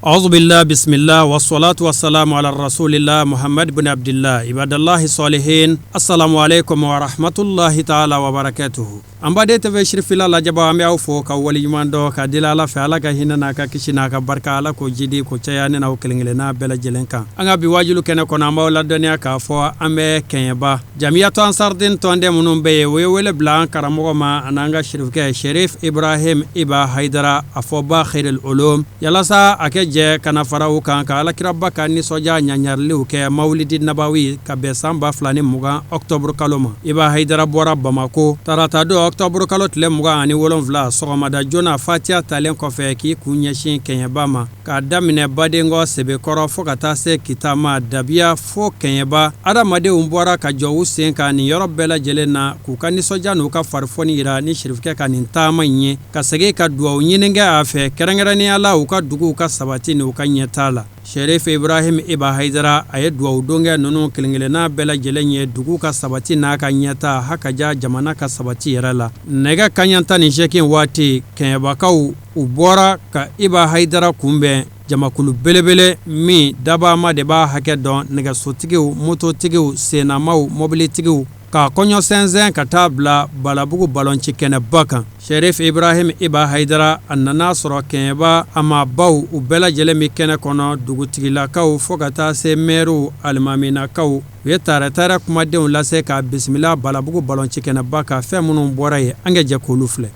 Auzubillah bismillah wassalatu wassalamu ala rasulillah Muhammad ibn Abdillah ibadallahi salihin assalamu alaikum wa rahmatullahi ta'ala wa barakatuhu an baden TV sirifila lajɛbaa an bɛ aw fo ka waleɲuman dɔn ka deli Ala fɛ Ala ka hinɛ n'a ka kisi n'a ka barika Ala k'o jidi k'o caya ne n'aw kelen-kelenna bɛɛ lajɛlen kan an ka bi waajuli kɛnɛ kɔnɔ an b'aw ladɔnniya k'a fɔ an bɛ Kɛɲɛba Jamiyatu Ansardin tɔnden minnu bɛ yen u ye wele bila an karamɔgɔ ma ani an ka sirifukɛ Sherif Ibrahim Iba Hayidara a fɔ Bakhiril Ulum yalasa a kɛ jɛ ka na fara u kan ka alakiraba ka nisɔndiya ɲaɲariliw kɛ Mawulidi Nabawi ka bɛn san 2020 octobre kalo ma. Iba Hayidara bɔra Bamakɔ tarata don octobre kalo tile 27 sɔgɔmada joona fatiya talen kɔfɛ k'i kun ɲɛsin Kɛɲɛba ma. K'a daminɛ Badenkɔ Sebekɔrɔ fo ka taa se Kita ma Dabiya fo Kɛɲɛba adamadenw bɔra ka jɔ u sen kan nin yɔrɔ bɛɛ lajɛlen na k'u ka nisɔndiya n'u ka farifoni jira ni sirifukɛ ka nin taama in ye ka segin ka dugawu ɲini kɛ a fɛ kɛrɛnkɛrɛnnenya la u ka duguw ka sabati n'u ka ɲɛtaa la. Sherif Ibrahim Iba Hayidara a ye dugawu don kɛ ninnu kelenkelenna bɛɛ lajɛlen ye dugu ka sabati n'a ka ɲɛtaa hakaja jamana ka sabati yɛrɛ la. Nɛgɛ kanɲɛ 18 waati Kɛɲɛbakaw u bɔra ka Iba Hayidara kunbɛn jamakulu belebele min dabama de b'a hakɛ dɔn nɛgɛsotigiw mototigiw sennamaw mɔbilitigiw ka kɔɲɔ sɛnsɛn ka taa bila Balabugu balonci kɛnɛba kan. Sherif Ibrahim Iba Hayidara a nana sɔrɔ Kɛɲɛba a maabaw u bɛɛ lajɛlen bɛ kɛnɛ kɔnɔ dugutigilakaw fo ka taa se mɛriw alimaminakaw u ye taarɛ-taarɛ kumadenw lase k'a bisimila Balabugu balonci kɛnɛba kan fɛn minnu bɔra yen an ka jɛ k'olu filɛ.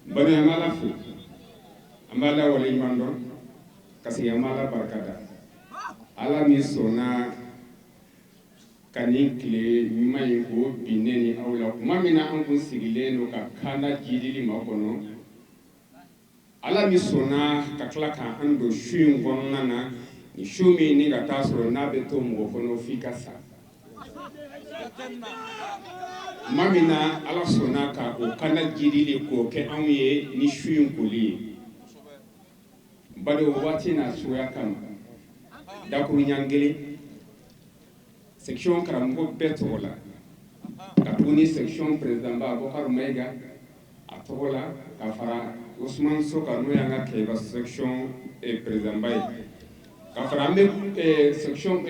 Baden an b'Ala fo an b'Ala waleɲuman dɔn ka segin an b'Ala barika da Ala min sɔnna ka nin tile ɲuman in k'o bin ne ni aw la tuma min na an kun sigilen don ka kanda jidili makɔnɔ Ala min sɔnna ka tila k'an don su in kɔnɔna na ni su min ni ka taa sɔrɔ n'a bɛ to mɔgɔ kɔnɔ f'i ka sa Tuma min na Ala sɔnna ka o kanda jidili k'o kɛ anw ye ni su in koli ye badenw waati n'a suguya kama dakuruɲan kelen section karamɔgɔ bɛɛ tɔgɔ la ka tuguni section président ba Abubakar Mayiga a tɔgɔ la ka fara Usman So kan n'o y'an ka Kɛɲɛba section président ba ye ka fara an bɛ section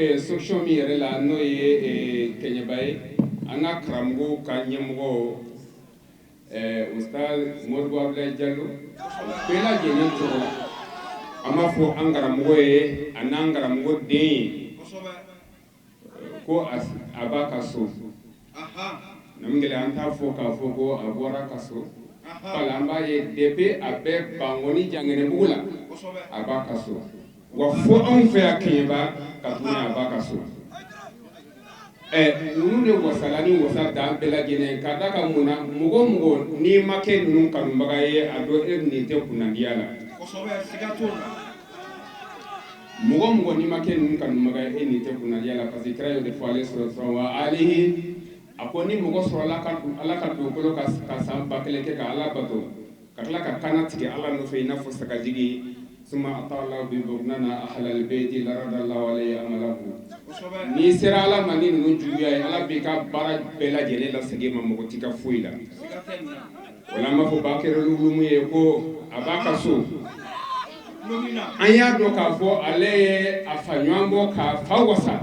min yɛrɛ la n'o ye Kɛɲɛba ye an ka karamɔgɔw ka ɲɛmɔgɔ Ustaz Modibo Abulayi Jalo bɛɛ lajɛlen tɔgɔ la an b'a fɔ an karamɔgɔ ye a n'an karamɔgɔ den ye ko a b'a ka so gɛlɛya an t'a fɔ k'a fɔ ko a bɔra ka so an b'a ye depuis a bɛ Bankɔni Jankɛnɛbugu la a b'a ka so wa fo anw fɛ yan Kɛɲɛba ka tuguni a b'a ka so ninnu de wasala ni wasa dan bɛɛ lajɛlen ka da kan mun na mɔgɔ o mɔgɔ n'i ma kɛ ninnu kanubaga ye a dɔn e nin tɛ kunnadiya la mɔgɔ o mɔgɔ n'i ma kɛ ninnu kanubaga ye e nin tɛ kunnadiya la parce que kira y'o de fɔ ale sɔrɔ wa alihi a ko ni mɔgɔ sɔrɔla ka Ala ka dugukolo kan ka san 1000 kɛ ka Ala bato ka tila ka kana tigɛ Ala nɔfɛ i n'a fɔ sagajigi suma atala bi bugnana ahlal bayti laradallahu alayhi amalahu n'i sera Ala ma ni ninnu juguya ye Ala b'i ka baara bɛɛ lajɛlen lasegin i ma mɔgɔ t'i ka foyi la o la an b'a fɔ Bakɛrɛli Wulumu ye ko a b'a ka so an y'a dɔn k'a fɔ ale ye a fa ɲɔgɔn bɔ k'a fa wasa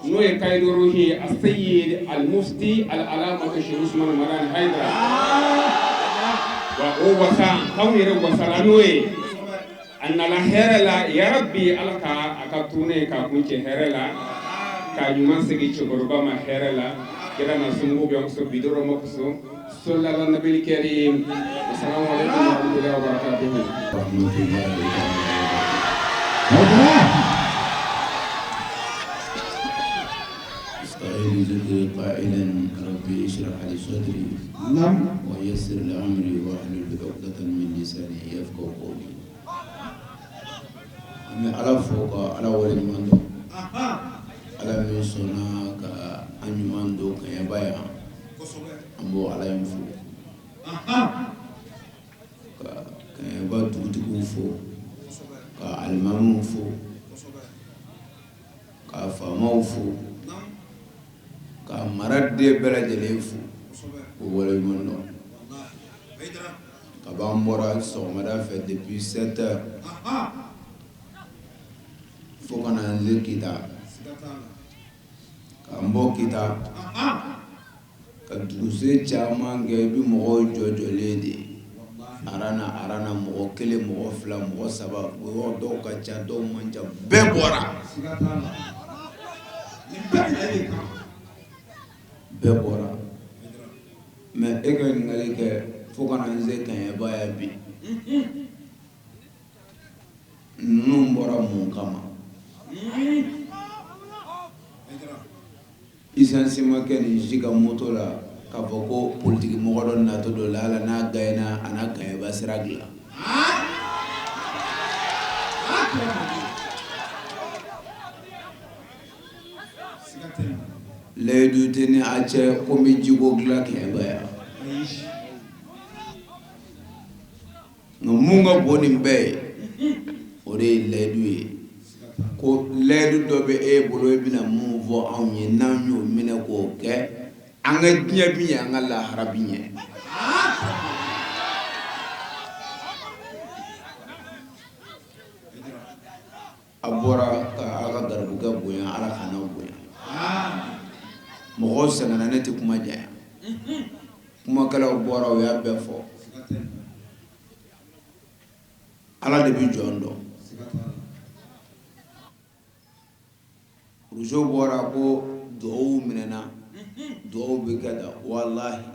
n'o ye kayidu ruhi aseyid almufti alalamatu Sheikh Usman Madani Hayidara wa o wasa k'anw yɛrɛ wasala n'o ye a nana hɛrɛ la yarabi Ala ka a ka tournée k'a kuncɛ hɛrɛ la k'a ɲuman segin cɛkɔrɔba ma hɛrɛ la kira n'a somɔgɔw bɛ an sɔn bi dɔrɔn ma kosɔn salli ala nabil karim assalamu alaikum wa rahmatullahi wa barakatuhu. أستعين قائلا ربي اشرح لي صدري ويسر لي أمري واحلل عقدة من لساني يفقهوا قولي an bɛ Ala fo ka Ala waleɲuman dɔn Ala min sɔnna ka an ɲuman don Kɛɲɛba yan an b'o Ala in fo ka Kɛɲɛba dugutigiw fo ka alimamiw fo ka faamaw fo ka mara den bɛɛ lajɛlen fo k'u waleɲuman dɔn kabi an bɔra sɔgɔmada fɛ depuis 7 heures Fo ka na n se Kita, ka n bɔ Kita ka duguse caman kɛ. I bɛ mɔgɔw jɔ jɔlen de ye arana arana, mɔgɔ kelen, mɔgɔ fila, mɔgɔ saba, mɔgɔ dɔw ka ca, dɔw man ca, bɛɛ bɔra, bɛɛ bɔra. Mais e ka ɲininkali kɛ fo ka na n se Kɛɲɛba yan bi, ninnu bɔra mun kama? Essence ma kɛ nin si ka moto la k'a fɔ ko politiki mɔgɔ dɔ natɔ don la ala n'a gagné a n'a Kɛɲɛba sira dilan. Layidu tɛ ni a cɛ ko n bɛ jiko dilan Kɛɲɛba yan. Nka mun ka bon nin bɛɛ ye, o de ye layidu ye, ko layidu dɔ bɛ e bolo, e bɛna mun fɔ anw ye, n'an y'o minɛ k'o kɛ, an ka diɲɛ bi ɲɛ, an ka lahara bi ɲɛ. A bɔra ka a ka garibukɛ bonya, Ala ka n'aw bonya. Mɔgɔw sɛgɛnna, ne tɛ kuma janya. Kumakɛlaw bɔra, u y'a bɛɛ fɔ. Ala de bɛ jɔn dɔn. Muso bɔra ko duwawu minɛna, duwawu bɛ kɛ da. Walahi,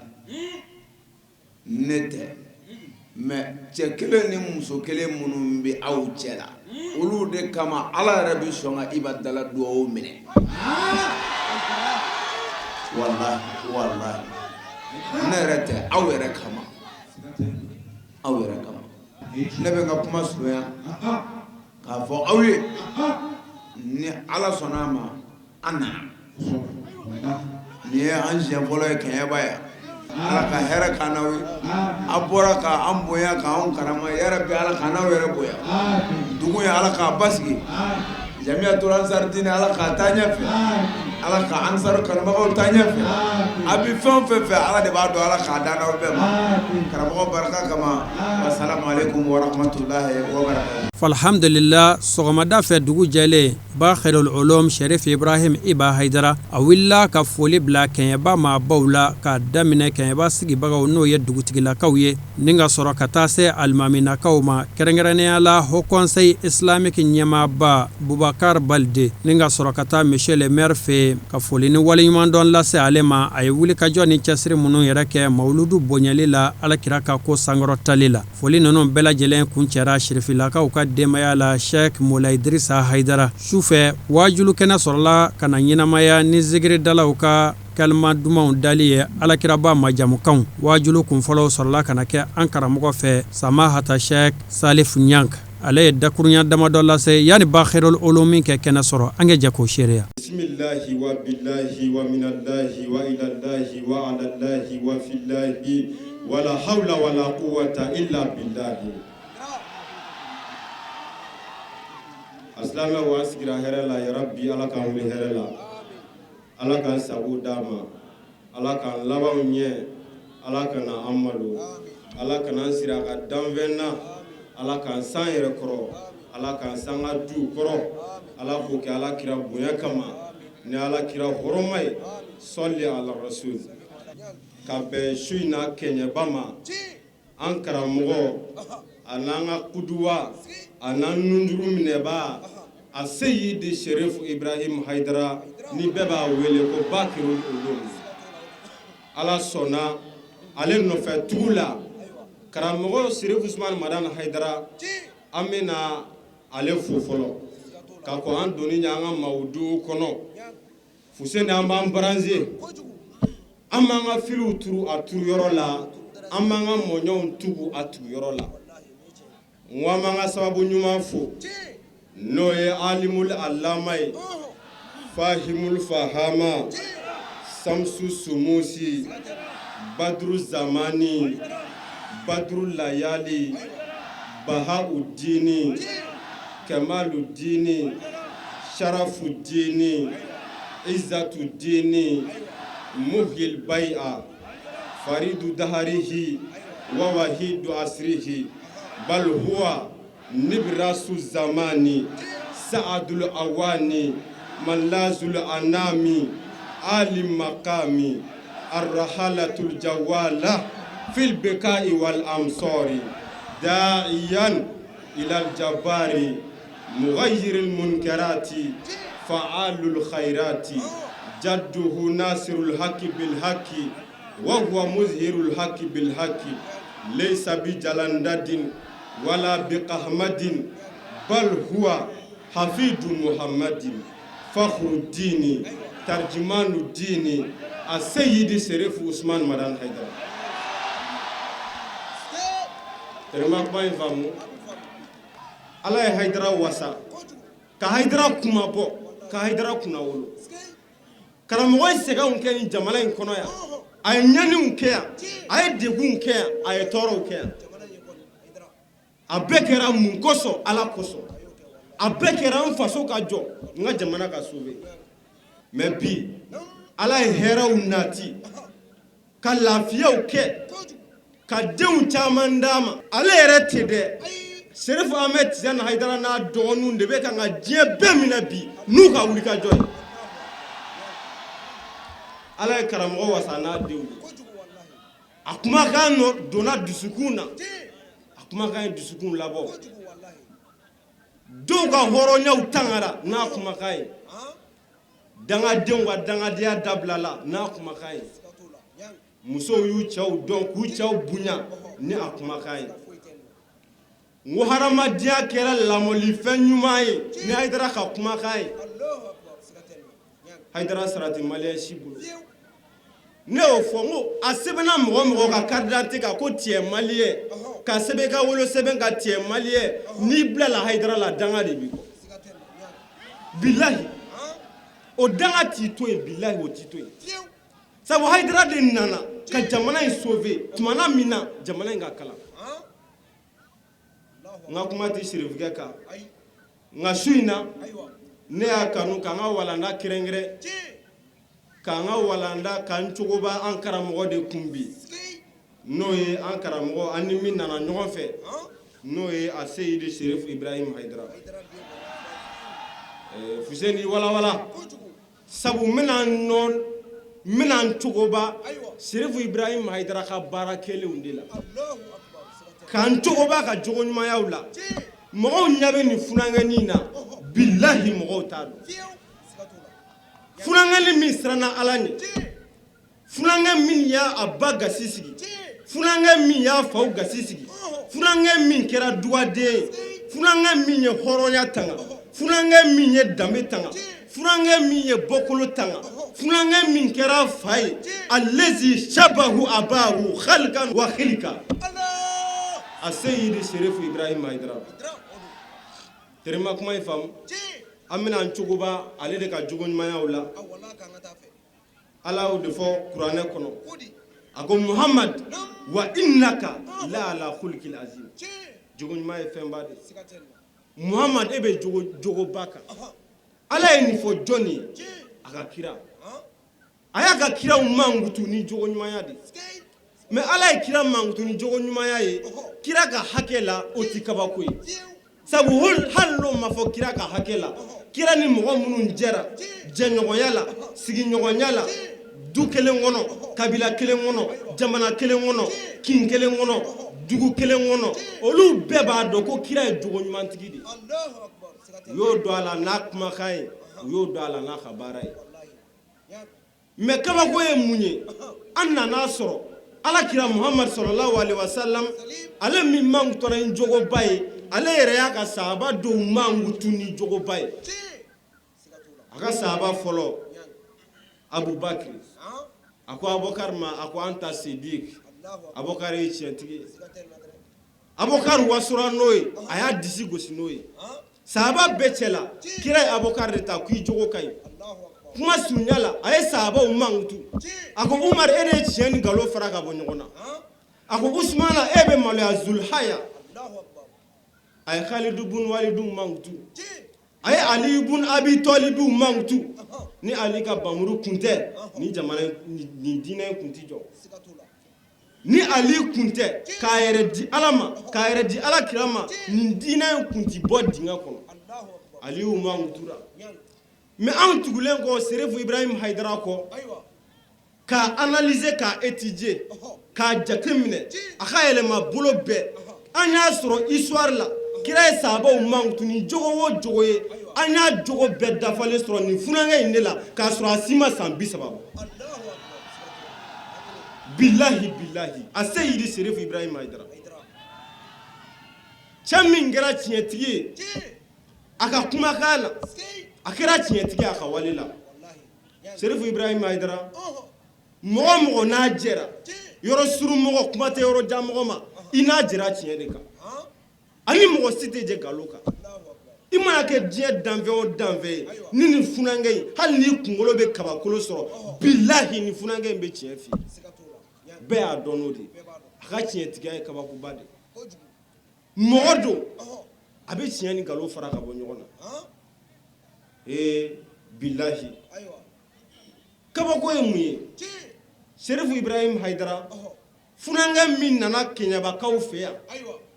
ne tɛ, mais cɛ kelen ni muso kelen minnu bɛ aw cɛ la, olu de kama Ala yɛrɛ bɛ sɔn ka Iba dala duwawu minɛ. Walahi, walahi, ne yɛrɛ tɛ, aw yɛrɛ kama, aw yɛrɛ kama. Ne bɛ n ka kuma surunya k'a fɔ aw ye, ni Ala sɔnna a ma, an nana. Nin ye an siɲɛ fɔlɔ ye Kɛɲɛba yan. Ala ka hɛrɛ k'an n'aw ye. A bɔra k'an bonya, k'anw karama. Yarabi, Ala k'an n'aw yɛrɛ bonya. Dugu ye, Ala k'a basigi. Jamiyatul Ansar Dine, Ala k'a taa ɲɛfɛ. Ala ka Ansar kanubagaw taa ɲɛfɛ. A bɛ fɛn o fɛn fɛ, Ala de b'a dɔn. Ala k'a d'an n'aw bɛɛ ma karamɔgɔ barika kama. Wasalamu aleykum warahmatulahi wabarakatuh. Alhamdulila, sɔgɔmada fɛ, dugu jɛlen, Bakhirul Ulum Sherif Ibrahim Iba Haidara, a wulila ka foli bila Kɛɲɛba maabaw la, k'a daminɛ Kɛɲɛba sigibagaw, n'o ye dugutigilakaw ye, ni ka sɔrɔ ka taa se alimaminakaw ma, kɛrɛnkɛrɛnnenya la Haut Conseil islamique ɲɛmaaba Bubakar Balde, ni ka sɔrɔ ka taa monsieur le maire fɛ yen ka foli ni waleɲumandɔn lase ale ma, a ye wulikajɔ ni cɛsiri minnu yɛrɛ kɛ mawuludu bonyali la, Alakira ka ko sankɔrɔtali la. Foli ninnu bɛɛ lajɛlen kuncɛra sirifilakaw ka denbaya la, Sheikh Moulay Idrissa Haidara. Su fɛ, waajulu kɛnɛ sɔrɔla ka na ɲɛnamaya ni zikiridalaw ka kalima dumanw dali ye, Alakiraba majamukanw. Waajulu kunfɔlɔw sɔrɔla ka na kɛ an karamɔgɔ fɛ, Samahata Sheikh Salif Niang. Ale ye dakurunya damadɔ lase yanni Bakhirul Ulumi kɛ kɛnɛ sɔrɔ. An ka jɛ k'o seereya. Bisimilahi wa bilahi wa minalahi wa ilalahi wa alalahi wa filahi wala hawla wala quwwata illa bilahi. A silamɛw, an sigira hɛrɛ la. Yarabi, Ala k'an wuli hɛrɛ la. Ala k'an sago d'an ma. Ala k'an labanw ɲɛ. Ala kana an malo. Ala kana an siri a ka danfɛn na. Ala k'an san yɛrɛ kɔrɔ. Ala k'an san ka duw kɔrɔ. Ala k'o kɛ Ala kira bonya kama ni Ala kira hɔrɔma ye. Sɔli ala rasul. Ka bɛn su in na Kɛɲɛba ma, an karamɔgɔ, a n'an ka kuduwa, a n'an nunjuru minɛba, a Seyidi Serifu Ibrahim Hayidara, ni bɛɛ b'a wele ko Bakirul Ulum. Ala sɔnna ale nɔfɛ tugu la, karamɔgɔ Serifu Usumani Madani Hayidara, an bɛna ale fo fɔlɔ ka kɔn an donni ɲɛ an ka mawudu kɔnɔ. Fuseni, an b'an brancher, an b'an ka filiw turu a turu yɔrɔ la, an b'an ka mɔɲɔw tugu a tugu yɔrɔ la. N ko an b'an ka sababu ɲuman fo, n'o ye alimul alama ye, fahimul fahama, samsu sumusi, badru zamani, badru layali, baha udini, kamalu dini, sharafu dini, izzatu dini, muhyil bai'a, faridu daharihi wa wahidu asrihi, bal huwa nibrasu zamani, سعد الأواني ملاذ الأنام عالي المقام الرحالة الجوالة في البقاع والأمصار داعيا إلى الجبار مغير المنكرات فعال الخيرات جده ناصر الحق بالحق وهو مظهر الحق بالحق ليس بجلندد ولا بقحمد بل هو حفيد محمد فخر الدين ترجمان الدين السيد شريف عثمان مدان حيدر. Terima kuma in faamu. Ala ye Hayidara wasa ka Hayidara kuma bɔ, ka Hayidara kunna wolo. Karamɔgɔ ye sɛgɛnw kɛ nin jamana in kɔnɔ yan, a ye ɲaniw kɛ yan, a ye degunw kɛ yan, a ye tɔɔrɔw kɛ yan. A bɛɛ kɛra mun kosɔn? Ala kosɔn. A bɛɛ kɛra n faso ka jɔ, n ka jamana ka sauver. Mais bi Ala ye hɛrɛw nati ka lafiyaw kɛ ka denw caman d'a ma. Ale yɛrɛ tɛ dɛ, Serifu Ahmed Tijani Hayidara n'a dɔgɔninw de bɛ kan ka diɲɛ bɛɛ minɛ bi n'u ka wulikajɔ ye. Ala ye karamɔgɔ wasa n'a denw ye. A kumakan nɔ donna dusukun na, a kumakan ye dusukun labɔ. Dɔw ka hɔrɔnyaw tangara n'a kumakan ye. Dangadenw ka dangadenya dabilala n'a kumakan ye. Musow y'u cɛw dɔn k'u cɛw bonya ni a kumakan ye. N ko hadamadenya kɛra lamɔlifɛn ɲuman ye ni Hayidara ka kumakan ye. Hayidara sara tɛ maliyɛn si bolo. Ne y'o fɔ, n ko a sɛbɛnna mɔgɔ mɔgɔ ka carte d'identité kan ko tu es malien, ka sɛbɛn i ka wolosɛbɛn kan tu es malien, n'i bilala Hayidara la, danga de b'i kɔ. Bilahi, o danga t'i to yen, bilahi, o t'i to yen. Sabu Hayidara de nana ka jamana in sauver tumana min na jamana in ka kalan. N ka kuma tɛ sirifikɛ kan, nka su in na ne y'a kanu k'an ka walanda kɛrɛnkɛrɛn, k'an ka walanda k'an cogoba an karamɔgɔ de kun bi, n'o ye an karamɔgɔ an ni min nana ɲɔgɔn fɛ, n'o ye a Seyidi Serifu Ibrahim Hayidara. Fuseni walawala, sabu n bɛna nɔ n bɛna n cogoba Serifu Ibrahim Hayidara ka baara kɛlenw de la, k'an cogoba ka jogo ɲumanyaw la. Mɔgɔw ɲɛ bɛ nin funankɛnin na, bilahi, mɔgɔw t'a dɔn. Funankɛnin min siranna Ala ɲɛ, funankɛ min y'a a ba gasi sigi, funankɛ min y'a faw gasi sigi, funankɛ min kɛra dugaden ye, funankɛ min ye hɔrɔnya tanga, funankɛ min ye danbe tanga, funankɛ min ye bɔkolo tanga, funankɛ min kɛra fa ye, alezi shabahu abahu khalikan wa khilika, a Seyidi Serifu Ibrahim Hayidara. Terima kuma in faamu. An bɛna an cogoba ale de ka jogo ɲumanyaw la. Ala y'o de fɔ kuranɛ kɔnɔ, a ko Muhammad, wa innaka la ala khulqil azim. Jogo ɲuman ye fɛnba de ye. Muhammad, e bɛ jogoba kan. Ala ye nin fɔ jɔn ye? A ka kira. A y'a ka kiraw mankutu ni jogo ɲumanya de. Mais Ala ye kira mankutu ni jogo ɲumanya ye kira ka hakɛ la, o ti kabako ye. Sabu hali n'o ma fɔ kira ka hakɛ la, kira ni mɔgɔ minnu jɛra jɛɲɔgɔnya la, sigiɲɔgɔnya la, du kelen kɔnɔ, kabila kelen kɔnɔ, jamana kelen kɔnɔ, kin kelen kɔnɔ, dugu kelen kɔnɔ, olu bɛɛ b'a dɔn ko kira ye jogo ɲumantigi de ye. U y'o dɔn a la n'a kumakan ye, u y'o dɔn a la n'a ka baara ye. Mais kabako ye mun ye? An nana sɔrɔ Ala kira Muhamadu sallallahu alaihi wasallam, ale min mankutara ni jogoba ye, ale yɛrɛ y'a ka sahaba dɔw mankutu ni jogoba ye. A ka sahaba fɔlɔ, Abubakari, a ko Abubakari ma, a ko anta sidik. Abubakari ye tiɲɛtigi ye. Abubakari wasora n'o ye, a y'a disi gosi n'o ye sahaba bɛɛ cɛ la. Kira ye Abubakari de ta k'i jogo ka ɲi. Kuma surunya la, a ye sahabaw mankutu. A ko Umar, e de ye tiɲɛ ni nkalon fara ka bɔ ɲɔgɔn na. A ko Usumana, e bɛ maloya zulhaya. A ye Khalidu bun Walidu mankutu, a ye Ali bun Abi Tɔlibu mankutu. Ni Ali ka bamuru kun tɛ, ni jamana nin diinɛ in kun ti jɔ. Ni Ali kun tɛ k'a yɛrɛ di Ala ma, k'a yɛrɛ di Ala kira ma, nin diinɛ in kun ti bɔ dingɛ kɔnɔ. Aliyu mankutura. Mais anw tugulen kɔ Serifu Ibrahim Hayidara kɔ, k'a analyser, k'a étudier, k'a jateminɛ, a ka yɛlɛma bolo bɛɛ, an y'a sɔrɔ histoire la, kira ye sahabaw mankutu ni jogo o jogo ye, an y'a jogo bɛɛ dafalen sɔrɔ nin funankɛ in de la, k'a sɔrɔ a si ma san 30 bɔ. Bilahi, bilahi, a seyidi Serifu Ibrahim Hayidara, cɛ min kɛra tiɲɛtigi ye a ka kumakan na, a kɛra tiɲɛtigi a ka wale la. Serifu Ibrahim Hayidara, mɔgɔ mɔgɔ n'a jɛra, yɔrɔ surun mɔgɔ, kuma tɛ yɔrɔ jan mɔgɔ ma, i n'a jɛra tiɲɛ de kan, ani mɔgɔ si tɛ jɛ nkalon kan. I mana kɛ diɲɛ danfɛn o danfɛn ye, ni nin funankɛ in, hali n'i kunkolo bɛ kabakolo sɔrɔ, bilahi, nin funankɛ in bɛ tiɲɛ f'i ye. Bɛɛ y'a dɔn n'o de ye. A ka tiɲɛtigiya ye kabakoba de ye. Mɔgɔ don, a bɛ tiɲɛ ni nkalon fara ka bɔ ɲɔgɔn na. Ee, bilahi, kabako ye mun ye? Serifu Ibrahim Hayidara, funankɛ min nana Kɛɲɛbakaw fɛ yan,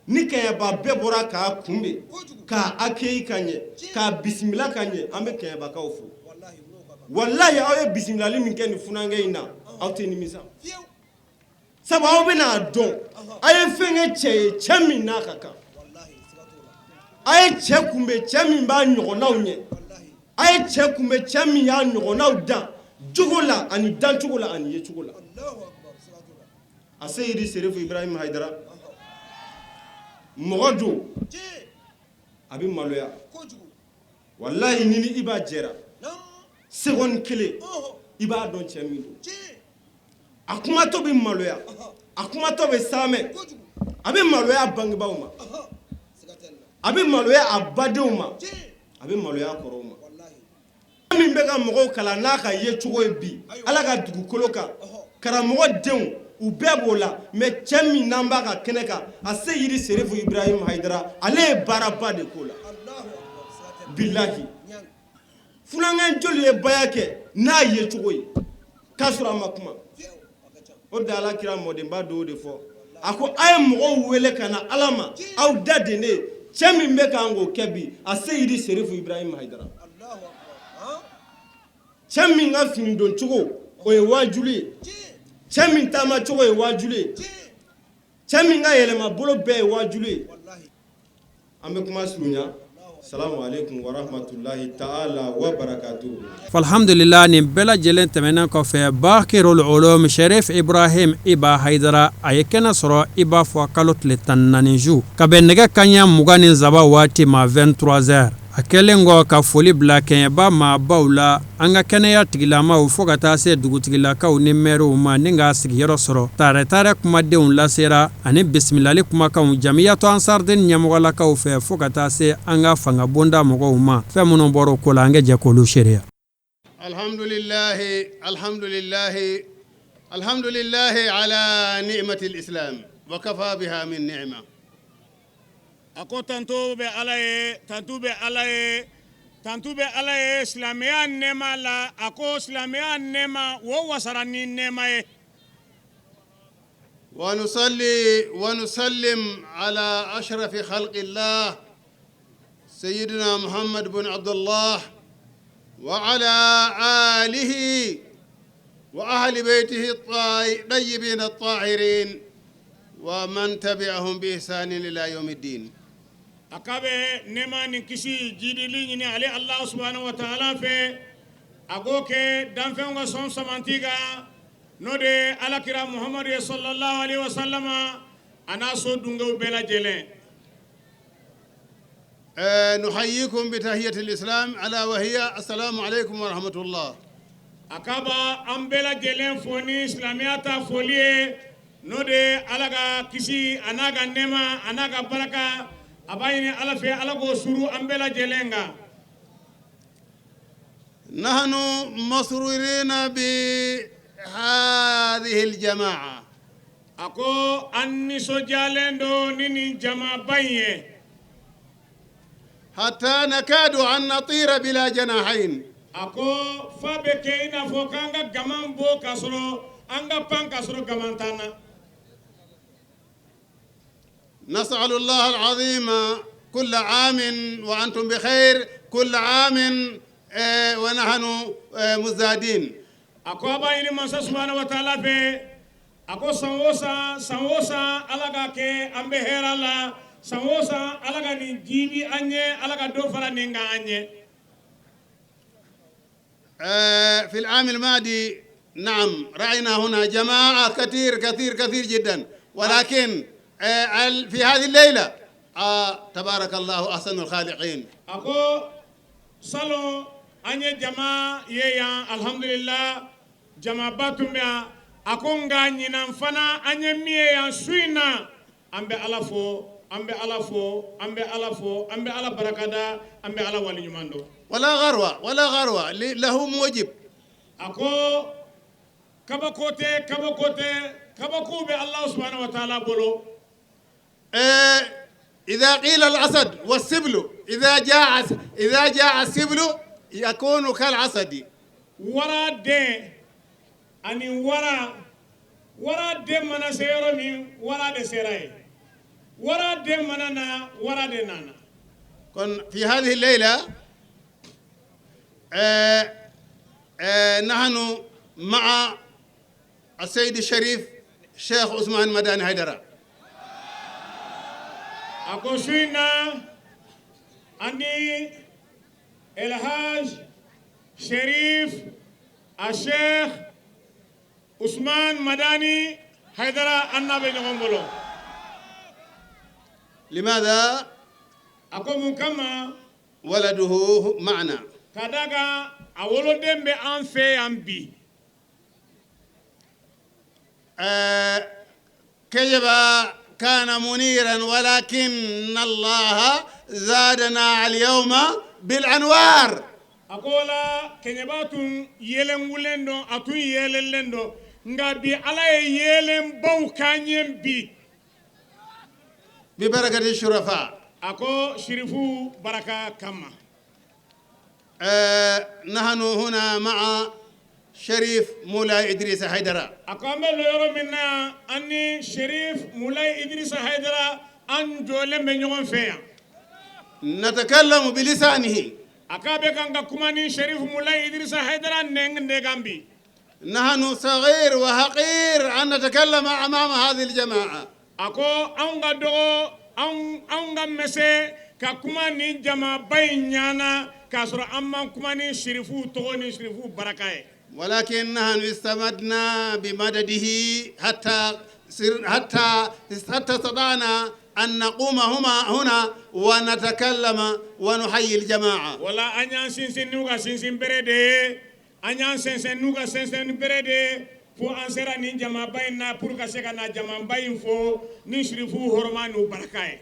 ni Kɛɲɛba bɛɛ bɔra k'a kunbɛn, k'a accueilli ka ɲɛ, k'a bisimila ka ɲɛ, an bɛ Kɛɲɛbakaw fo. Walahi, aw ye bisimilali min kɛ nin funankɛ in na, aw tɛ nimisa, sabu aw bɛna dɔn a ye fɛn kɛ cɛ ye, cɛ min n'a ka kan. A ye cɛ kunbɛn, cɛ min b'a ɲɔgɔnnaw ɲɛ. A ye cɛ kunbɛn, cɛ min y'a ɲɔgɔnnaw dan jogo la, ani dancogo la, ani yecogo la. A seyidi Serifu Ibrahim Hayidara, mɔgɔ don, a bɛ maloya. Walahi, ni i b'a jɛra seconde kelen, i b'a dɔn cɛ min don. A kumatɔ bɛ maloya, a kumatɔ bɛ saamɛ. A bɛ maloya bangebaaw ma, a bɛ maloya a badenw ma, a bɛ maloya kɔrɔw ma. Min bɛ ka mɔgɔw kalan n'a ka yecogo ye bi Ala ka dugukolo kan, karamɔgɔ denw, u bɛɛ b'o la. Mais cɛ min n'an b'a ka kɛnɛ kan, a seyidi Serifu Ibrahim Hayidara, ale ye baaraba de k'o la. Bilahi, funankɛ joli ye baya kɛ n'a yecogo ye k'a sɔrɔ a ma kuma? O de Ala kira mɔdenba dɔw de fɔ, a ko a ye mɔgɔw wele ka na Ala ma aw da de ne. Cɛ min bɛ kan k'o kɛ bi, a seyidi Serifu Ibrahim Hayidara, cɛ min ka fini don cogo, o ye wajuli ye. Cɛ min taama cogo ye wajuli ye. Cɛ min ka yɛlɛma bolo bɛɛ ye wajuli ye. An bɛ kuma surunya. Salamu aleykum wa rahmatulahi taala wa barakatuhu. Alhamdulillah, nin bɛɛ lajɛlen tɛmɛnen kɔfɛ, Bakirul Ulum Sherif Ibrahim Iba Haidara, a ye kɛnɛ sɔrɔ i b'a fɔ kalo tile 14 su ka bɛn nɛgɛ kaɲɛ 23 waati ma, 23 heures. A kɛlen kɔ ka foli bila Kɛɲɛba maabaw la, an ka kɛnɛya tigilamaw, fo ka taa se dugutigilakaw ni mɛriw ma, ni k'a sigiyɔrɔ sɔrɔ, taarɛ taarɛ kumadenw lasera ani bisimilali kumakanw Jamiyatu Ansariden ɲɛmɔgɔlakaw fɛ, fo ka taa se an ka fanga bonda mɔgɔw ma. Fɛn minnu bɔra o ko la, an ka jɛ k'olu seereya. Alhamdulilahi, alhamdulilahi, alhamdulilahi ala ni'matil islam wa kafa biha min ni'ma. A ko tantu bɛ Ala ye, tantu bɛ Ala ye, tantu bɛ Ala ye silamɛya nɛɛma la. A ko silamɛya nɛɛma, o wasara ni nɛɛma ye. Wa nusalli wa nusallim ala ashrafi khalqillah sayyidina Muhammad bin Abdullah wa ala alihi wa ahli baytihi tayyibin at-tahirin wa man tabi'ahum bi ihsanin ila yawmiddin. A k'a bɛ nɛɛma ni kisi jidili ɲini ale Allah subhanahu wa ta'ala fɛ, a k'o kɛ danfɛnw ka sɔn samanti kan, n'o de ye alakira Muhamadu ye sallallahu alaihi wa sallama, a n'a so dungew bɛɛ lajɛlen. Nuhayyikum bi tahiyyati al-islam ala wa hiya assalamu alaikum wa rahmatullah. A k'a b'an bɛɛ lajɛlen fo ni silamɛya ta foli ye, n'o de ye Ala ka kisi a n'a ka nɛɛma a n'a ka baraka. A b'a ɲini Ala fɛ, Ala k'o suru an bɛɛ lajɛlen kan. Nahnu masrurina bi hadhihi al-jama'a. A ko an nisɔndiyalen don ni nin jamaba in ye. Hatta nakadu an natira bila janahayn. A ko fa bɛ kɛ i n'a fɔ k'an ka gaman bɔ k'a sɔrɔ an ka pan k'a sɔrɔ gaman t'an na. Nasalu Allah al-azima kulla amin wa antum bi khair كل عام ونحن مزدادين. A ko a b'a ɲini Masa subahana wa taala fɛ, a ko san o san, san o san, Ala ka kɛ an bɛ hɛrɛ la, san o san, Ala ka nin jiidi an ye, Ala ka dɔ fara nin kan an ye. في العام الماضي نعم رأينا هنا جماعة كثير كثير كثير جدا، ولكن في هذه الليلة تبارك الله أحسن الخالقين. A ko salon an ye jama ye yan, alhamdulillah, jamaba tun bɛ yan. A ko nka ɲinan fana, an ye min ye yan su in na, an bɛ Ala fo, an bɛ Ala fo, an bɛ Ala fo, an bɛ Ala barakada, an bɛ Ala waleɲuman dɔn. ولا غروة ولا غروة له موجب. A ko kabako tɛ, kabako tɛ, kabako bɛ Alahu subahana wa taala bolo. إذا قيل الأسد والسبل، إذا جاء السبل يكون كالأسد. Wara den ani wara, wara den mana se yɔrɔ min, wara de sera yen. Wara den mana na, wara de nana. كن في هذه الليلة نحن مع السيد الشريف الشيخ عثمان مداني هيدرة. A ko su in na, ani Elhaj Sherif a Sheikh Usman Madani Haidara, an n'a bɛ ɲɔgɔn bolo. لماذا؟ A ko mun kama? ولده معنا. Ka da kan a woloden bɛ an fɛ yan bi. كيف كان منيرا، ولكن الله زادنا اليوم بالأنوار. A ko la Kɛɲɛba tun yelenwulen don, a tun yeelenlen don, nka bi Ala ye yeelenbaw k'an ye bi. ببركة الشرفاء. A ko sirifu baraka kama. نحن هنا مع شريف مولاي إدريس حيدرة. A ko an bɛ lɔ yɔrɔ min na, an ni Sherif Mulayi Idirisa Hayidara, an jɔlen bɛ ɲɔgɔn fɛ yan. نتكلم بلسانه. A k'a bɛ kan ka kuma ni Sherif Mulayi Idirisa Hayidara nɛn de kan bi. نحن صغير وحقير أن نتكلم أمام هذه الجماعة. A ko anw ka dɔgɔ, anw ka mɛsɛ ka kuma ni jamaba in ɲana k'a sɔrɔ an man kuma ni sirifuw tɔgɔ ni sirifuw baraka ye. ولكن نحن استمدنا بمدده حتى استطعنا أن نقوم هما هنا ونتكلم ونحيي الجماعة. Wala an y'an sinsin n'u ka sinsin bere de ye, an y'an sɛnsɛn n'u ka sɛnsɛn bere de ye fo an sera nin jamaba in na pour ka se ka na jamaba in fo ni sirifuw hɔrɔma n'u baraka ye.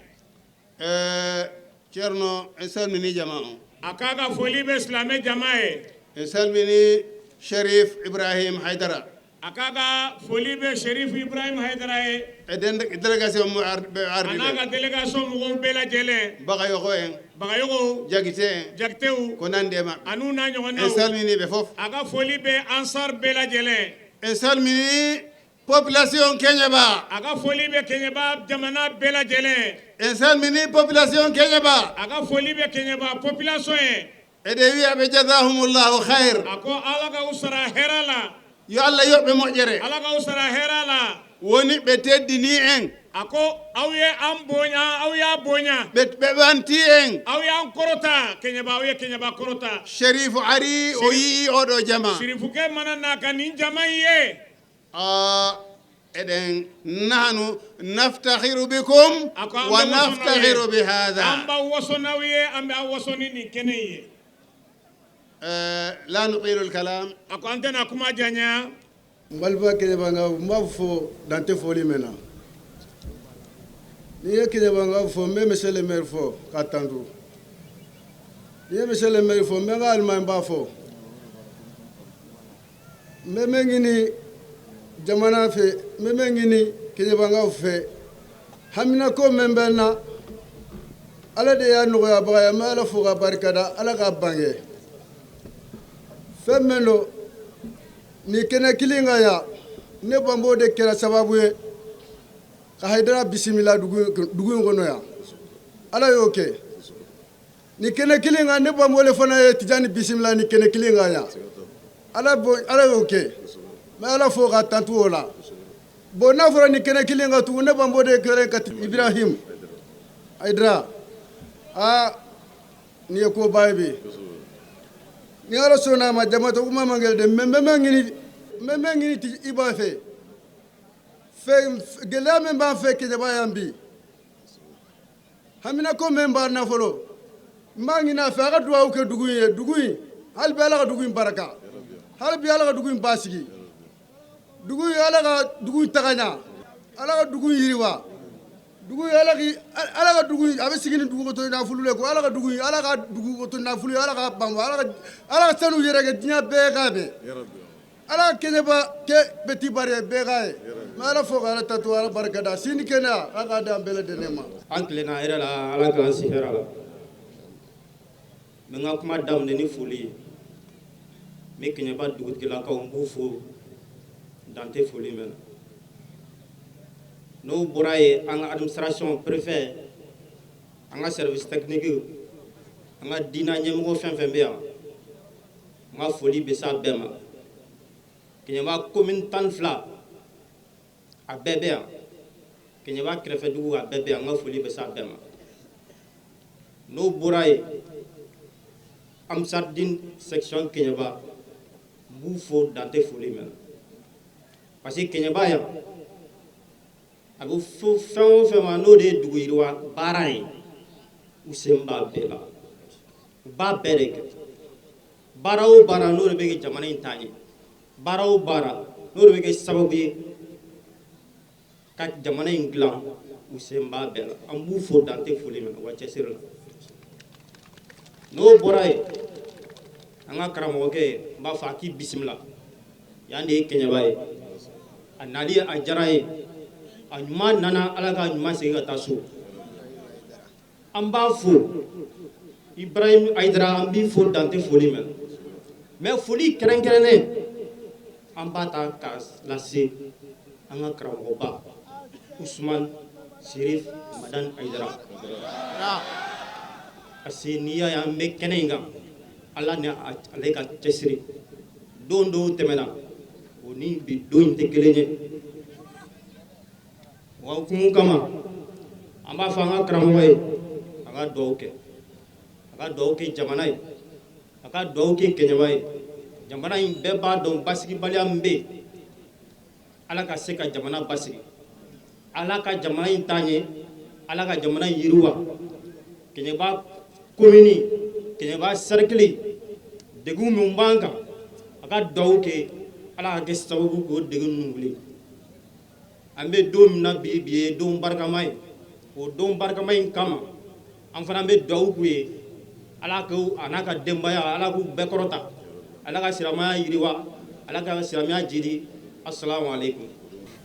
Ceerno, en salmini jama o. A k'a ka foli bɛ silamɛ jama ye. En salmini Sharif Ibrahim Haydara. A k'a ka foli bɛ Sherif Ibrahim Hayidara ye. E délégation mo ɓe A ardi n'a ka ɓe délégation mɔgɔw bɛɛ lajɛlen. Bagayogo en. Bagayogo. Jagite en. Jakitew. Ko nandi e maɓɓe. An'u n'a En ɲɔgɔnnaw. salminiɓe fof. A ka foli bɛ Ansar bɛɛ lajɛlen. En salmini population Keñeba. A ka foli bɛ Kɛɲɛba jamana bɛɛ lajɛlen. En salmini population Keñeba. A ka foli bɛ Kɛɲɛba population ye. Eɗe wiyaɓe jazahumullahu hayr. A ko Ala ka u sara hɛrɛ la. Yo Allah yoɓɓe moƴƴere. Ala ka u sara hɛrɛ la. Woni ɓe teddini en. A ko aw ye an bonya, aw y'a bonya. Ɓe ɓanti en. Aw y'an kɔrɔta Kɛɲɛba, aw ye Kɛɲɛba kɔrɔta. Shérifu ari o yii oɗo jama. Sirifukɛ mana na ka nin jama in ye. A eɗen nahnu naftahiru bikum. A ko an wa bɛ waso n'aw ye. naftahiru An bihada. b'aw waso n'aw ye, an bɛ aw waso ni nin kɛnɛ in ye. La nutilu lkalam. A ko an tɛna kuma janya. N balima Kɛɲɛbankaw, n b'a fɔ dan tɛ foli min na. N'i ye Kɛɲɛbankaw fɔ, n bɛ monsieur le maire fɔ k'a tantu. N'i ye monsieur le maire fɔ, n bɛ n ka alimamiba fɔ. N bɛ min ɲini jamana fɛ, n bɛ min ɲini Kɛɲɛbankaw fɛ, haminako min bɛ n na, Ala de y'a nɔgɔyabaga ye. N bɛ Ala fo k'a barikada, Ala k'a bange. Fɛn min don nin kɛnɛ kelen kan yan, ne banbo de kɛra sababu ye ka Hayidara bisimila dugu in kɔnɔ yan. Ala y'o kɛ. Ni kɛnɛ kelen kan, ne Bambo fana ye Tijani bisimila ni kɛnɛ kelen kan yan. Ala y'o kɛ, n bɛ Ala fo ka tantu o la. Bon, n'a fɔra ni kɛnɛ kelen kan tugun, ne Bambo de kɛra ka Ibrahim Aidara, aa, nin ye koba ye bi. Ni Ala sɔnna a ma, jama tɔgɔ kuma man gɛlɛn dɛ, mais n bɛ min ɲini i b'a fɛ, fɛn gɛlɛya min b'an fɛ Keɲeba yan bi, haminako min b'an na fɔlɔ, n b'a ɲini a fɛ a ka dugawu kɛ dugu in ye. Dugu in, hali bi Ala ka dugu in barika, hali bi Ala ka dugu in basigi, dugu in, Ala ka dugu in taga ɲa, Ala ka dugu in yiriwa, dugu in, Ala ka dugu in a bɛ sigi ni dugu to nafolo le ko Ala ka dugu in, Ala ka dugu to nafolo, Ala ka ban, Ala ka sanu yɛrɛ kɛ diɲɛ bɛɛ k'a bɛn, Ala ka Keɲeba kɛ petit bari ye bɛɛ k'a ye. N bɛ Ala fo ka Ala tatu, Ala barika da, sini kɛnɛya Ala k'a d'an bɛɛ lajɛlen ma. An tilenna hɛrɛ la, Ala k'an si hɛrɛ la. N bɛ n ka kuma daminɛ ni foli ye. N bɛ Keɲeba dugutigilakaw, n b'u fo dan tɛ foli min na. N'o bɔra yen, an ka administration, préfet, an ka service technique, an ka diina ɲɛmɔgɔ fɛn fɛn bɛ yan, n ka foli bɛ s'a bɛɛ ma. Keɲeba commune 12, a bɛɛ bɛ yan. Keɲeba kɛrɛfɛdugu, a bɛɛ bɛ yan. N ka foli bɛ s'a bɛɛ ma. N'o bɔra yen, Ansardine section Keɲeba, n b'u fo dan tɛ foli min na, parce que Keɲeba yan, a bɛ fɔ fɛn o fɛn ma, n'o de ye dugu yiriwa baara ye, u sen b'a bɛɛ la, u b'a bɛɛ de kɛ. Baara o baara n'o de bɛ kɛ jamana in taa ɲɛ, baara o baara n'o de bɛ kɛ sababu ye ka jamana in dilan, u sen b'a bɛɛ la. An b'u fo dan tɛ foli min na, u ka cɛsiri la. N'o bɔra yen, an ka karamɔgɔkɛ, n b'a fɔ a k'i bisimila. Yan de ye Keɲeba ye. A nali a diyara ye, a ɲuman nana, Ala ka ɲuman segin ka taa so. An b'a fo, Ibrahim Aidara, an b'i fo dan tɛ foli min na. Mais foli kɛrɛnkɛrɛnnen, an b'a ta k'a lase an ka karamɔgɔba Usman Sirif Madani Aidara, parce que n'i y'a ye an bɛ kɛnɛ in kan, Ala ni ale ka cɛsiri. Don dɔw tɛmɛna, o ni bi don in tɛ kelen ye. O hukumu kama, an b'a fɔ an ka karamɔgɔ ye, a ka dugawu kɛ, a ka dugawu kɛ jamana ye, a ka dugawu kɛ Keɲeba ye. Jamana in, bɛɛ b'a dɔn basigibaliya min bɛ yen. Ala ka se ka jamana basigi, Ala ka jamana in taa ɲɛ, Ala ka jamana in yiriwa. Keɲeba commune, Keɲeba cercle, degun min b'an kan, a ka dugawu kɛ, Ala ka kɛ sababu k'o degun ninnu wuli. An bɛ don min na bi, bi ye don barikama ye. O don barikama in kama, an fana bɛ dugawu k'u ye, Ala k'u a n'a ka denbaya, Ala k'u bɛɛ kɔrɔta, Ala ka silamɛya yiriwa, Ala ka silamɛya jidi. Asalamu aleykum.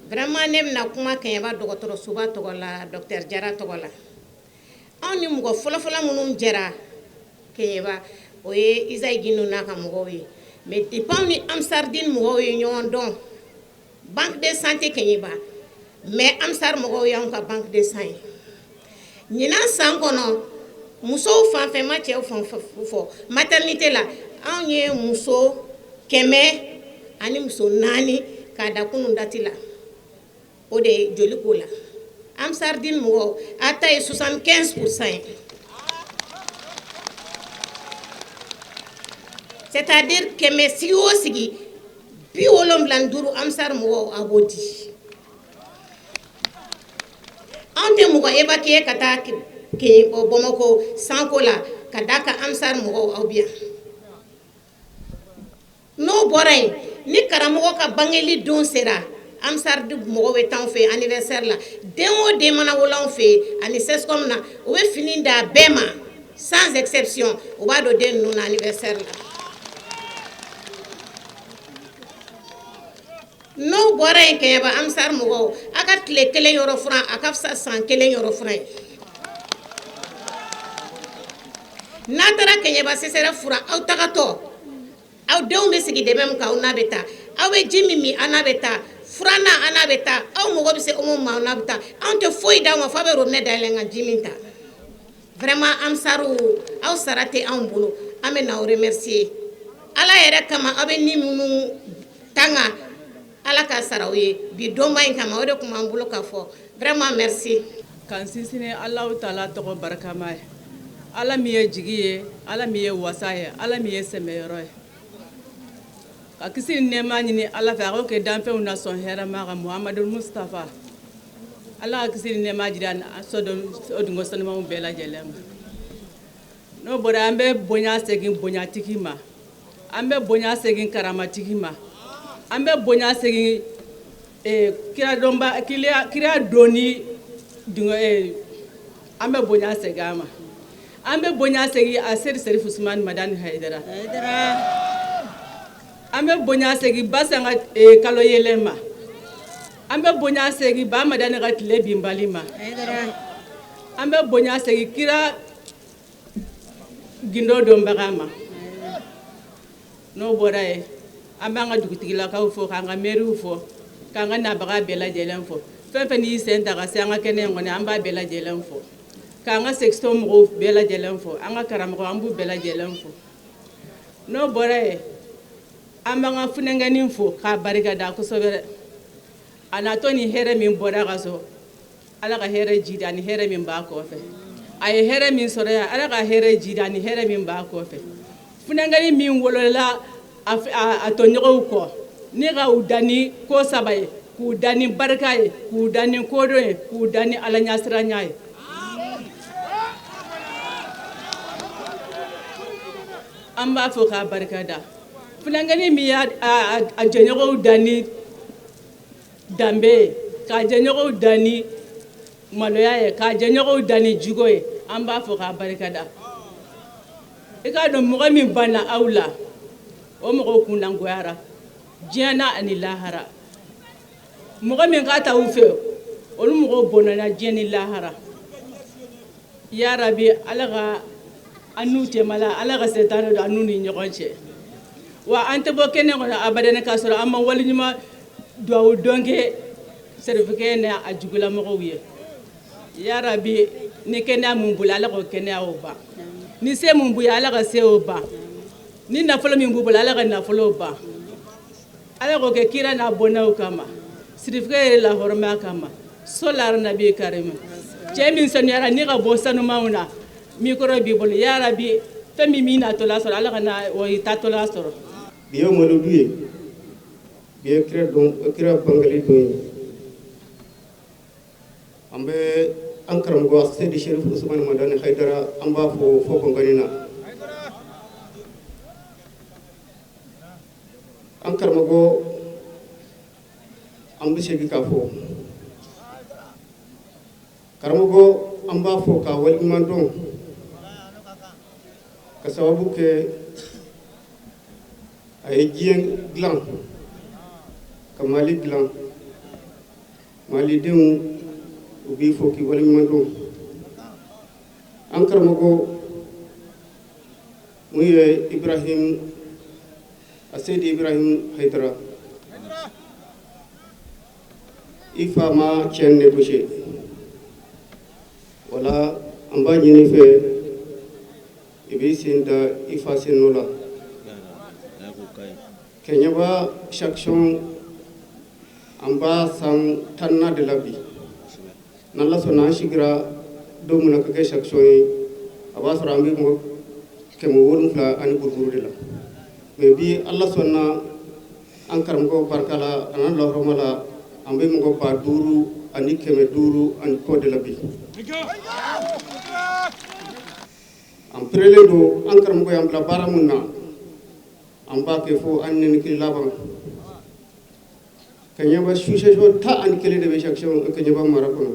Vraiment, ne bɛna kuma Keɲeba dɔgɔtɔrɔsoba tɔgɔ la, docteur Jara tɔgɔ la. Anw ni mɔgɔ fɔlɔfɔlɔ minnu jɛra Keɲeba, o ye Isayi Gindo n'a ka mɔgɔw ye. Mais depuis anw ni Ansardine mɔgɔw ye ɲɔgɔn dɔn, banque de santé Keɲeba, mais Ansar mɔgɔw y'anw ka banque de sang ye. Ɲinan san kɔnɔ, musow fan fɛ, ma cɛw fan fɔ, maternité la, anw ye muso 104 k'a da kunun date la, o de ye joli ko la. Ansardine mɔgɔw a ta ye 75 % ye, c'est-à-dire 100 sigi o sigi, 75, Ansar mɔgɔw a b'o di. Anw tɛ mɔgɔ évacuer ka taa Bamakɔ sanko la ka d'a kan Ansar mɔgɔw aw bi yan. N'o bɔra yen, ni karamɔgɔ ka bangeli don sera, Ansar mɔgɔw bɛ taa anw fɛ yen anniversaire la. Den o den mana wolo anw fɛ yen ani CSCOM na, u bɛ fini d'a bɛɛ ma sans exception, u b'a don den ninnu na anniversaire la. N'o bɔra yen, Kɛɲɛba Ansar mɔgɔw, a ka tile kelen yɔrɔ furan, a ka fisa san kelen yɔrɔ furan ye. N'a taara Kɛɲɛba CSRéf furan, aw tagatɔ, aw denw bɛ sigi dɛmɛ min kan, aw n'a bɛ taa, aw bɛ ji min min, aw n'a bɛ taa, furannan, aw n'a bɛ taa, aw mago bɛ se omo ma, aw n'a bɛ taa. Anw tɛ foyi d'aw ma f'a bɛ robinet dayɛlɛ ka ji min ta. Vraiment Ansaru, aw sara tɛ anw bolo, an bɛ n'aw remercier Ala yɛrɛ kama. Aw bɛ ni minnu tanga, Ala ka sara aw ye bi donba in kama. O de tun b'an bolo ka fɔ. Vraiment merci. K'an sinsin Alahu taala tɔgɔ barikama ye, Ala min ye jigi ye, Ala min ye wasa ye, Ala min ye sɛmɛyɔrɔ ye, ka kisi ni nɛɛma ɲini Ala fɛ, a k'o kɛ danfɛnw na sɔn hɛrɛma kan, Muhamadu Mustafa. Ala ka kisi ni nɛɛma jira o dungo sanumanw bɛɛ lajɛlen ma. N'o bɔra, an bɛ bonya segin bonyatigi ma, an bɛ bonya segin karamatigi ma, an bɛ bonya segin kiradɔnba kira donni dungo, an bɛ bonya segin a ma, an bɛ bonya segin a Seri Serif Usumani Madani Hayidara, an bɛ bonya segin Basan ka kalo yelen ma, an bɛ bonya segin Ba Madani ka tile binbali ma, an bɛ bonya segin kira gindo dɔnbaga ma. N'o bɔra yen, an b'an ka dugutigilakaw fo, k'an ka mɛriw fo, k'an ka nabaga bɛɛ lajɛlen fo. Fɛn fɛn n'i sen ta ka se an ka kɛnɛ in kɔnɔ, an b'a bɛɛ lajɛlen fo, k'an ka section mɔgɔw bɛɛ lajɛlen fo, an ka karamɔgɔ, an b'u bɛɛ lajɛlen fo. N'o bɔra yen, an b'an ka funɛnkɛnin fo k'a barika da kosɛbɛ. A natɔ ni hɛrɛ min bɔra ka so, Ala ka hɛrɛ jidi ani hɛrɛ min b'a kɔfɛ. A ye hɛrɛ min sɔrɔ yan, Ala ka hɛrɛ jidi ani hɛrɛ min b'a kɔfɛ. Funɛnkɛnin min wolola a tɔɲɔgɔnw kɔ, ne ka u da ni ko saba ye, k'u da ni barika ye, k'u da ni kodɔn ye, k'u da ni Ala ɲɛsiranya ye. An b'a fɔ k'a barika da. Funɛnkɛnin min y'a a jɛɲɔgɔnw da ni danbe ye, k'a jɛɲɔgɔnw da ni maloya ye, k'a jɛɲɔgɔnw da ni jugo ye, an b'a fɔ k'a barika da. I k'a dɔn, mɔgɔ min banna aw la, o mɔgɔw kunnangoyara diɲɛ na ani lahara. Mɔgɔ min k'a t'aw fɛ, olu mɔgɔw bɔnɛna diɲɛ ni lahara. Yarabi, Ala ka an n'u cɛma la, Ala ka setanɛ don an n'u ni ɲɔgɔn cɛ. Wa an tɛ bɔ kɛnɛ kɔnɔ abadan k'a sɔrɔ an ma waleɲuman duwawu dɔn kɛ serifukɛ n'a a jugulamɔgɔw ye. Yarabi, ni kɛnɛya mun bolo, Ala k'o kɛnɛya o ban. Ni se mun b'u ye, Ala ka se o ban. Ni nafolo min b'u bolo, Ala ka nafolo ban. Ala k'o kɛ kira n'a bɔnnaw kama, sirifukɛ yɛrɛ lahɔrɔmaya kama, sɔlara nabi karima. Cɛ min sanuyara ni ka bɔ sanumanw na, mikoro b'i bolo. Yarabi, fɛn min min natɔla sɔrɔ, Ala ka na o tatɔla sɔrɔ. Bi ye malodu ye, bi ye kira don, kira bangeli don ye. An bɛ an karamɔgɔ Seydi Serif Usumani Madani Hayidara, an b'a fo fo kɔnkɔni na. An karamɔgɔ, an bɛ segin k'a fɔ karamɔgɔ, an b'a fɔ k'a waleɲuman dɔn, ka sababu kɛ a ye diɲɛ dilan, ka Mali dilan. Malidenw, u b'i fo k'i waleɲuman dɔn. An karamɔgɔ mun ye Ibrahim Aseyidi Ibrahim Hayidara, i fa ma tiɲɛ négocier. Wala an b'a ɲini fɛ, i b'i sen da i fa sen nɔ la. Kɛɲɛba section, an b'a san 10nan de la bi. N'Ala sɔnna, an sigira don min na ka kɛ section ye, a b'a sɔrɔ an bɛ mɔgɔ 700 ani buruburu de la. Mais bi, Ala sɔnna, an karamɔgɔ barika la, a n'a lahɔrɔma la, an bɛ mɔgɔ 5500 ani kɔ de la bi. An perelen don. An karamɔgɔ y'an bila baara mun na, an b'a kɛ fo an nɛnikili laban. Kɛɲɛba sous-section 11 de bɛ section Kɛɲɛba mara kɔnɔ.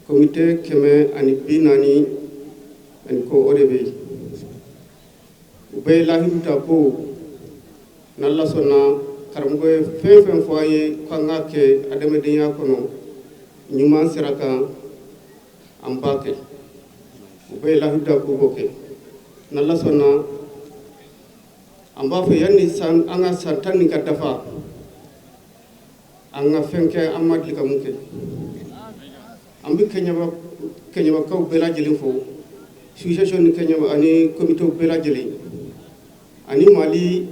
Comité 140 ani kɔ, o de bɛ yen. U bɛɛ ye lahidu ta ko n'Ala sɔnna, karamɔgɔ ye fɛn fɛn fɔ an ye k'an k'a kɛ adamadenya kɔnɔ ɲuman sira kan, an b'a kɛ. U bɛɛ ye lahidu ta k'u b'o kɛ. N'Ala sɔnna, an b'a fɛ yanni san an ka san 10 nin ka dafa, an ka fɛn kɛ an ma deli ka mun kɛ. An bɛ Kɛɲɛbakaw bɛɛ lajɛlen fo, association ni Kɛɲɛba ani komitew bɛɛ lajɛlen ani Mali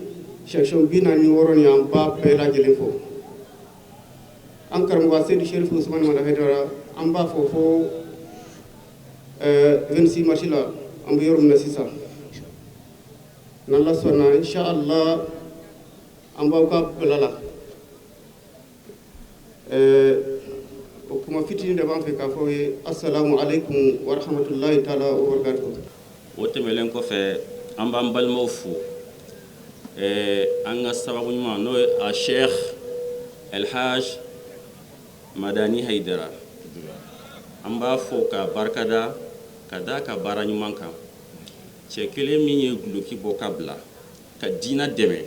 section 46 nin, an b'a bɛɛ lajɛlen fo. An karamɔgɔ Sedu Sherifu Usumani Madani Hayidara, an b'a fɔ fo 26 mars la, an bɛ yɔrɔ min na sisan, n'Ala sɔnna, inshallah, an b'aw ka bila la. O kuma fitinin de b'an fɛ k'a fɔ ye. Assalamu alaikum wa rahmatullahi taala wa barakatuh. O tɛmɛnlen kɔfɛ, an b'an balimaw fo, an ka sababu ɲuman, n'o ye a Sheikh Elhaj Madani Hayidara, an b'a fo k'a barikada ka da ka baara ɲuman kan. Cɛ kelen min ye duloki bɔ ka bila ka diina dɛmɛ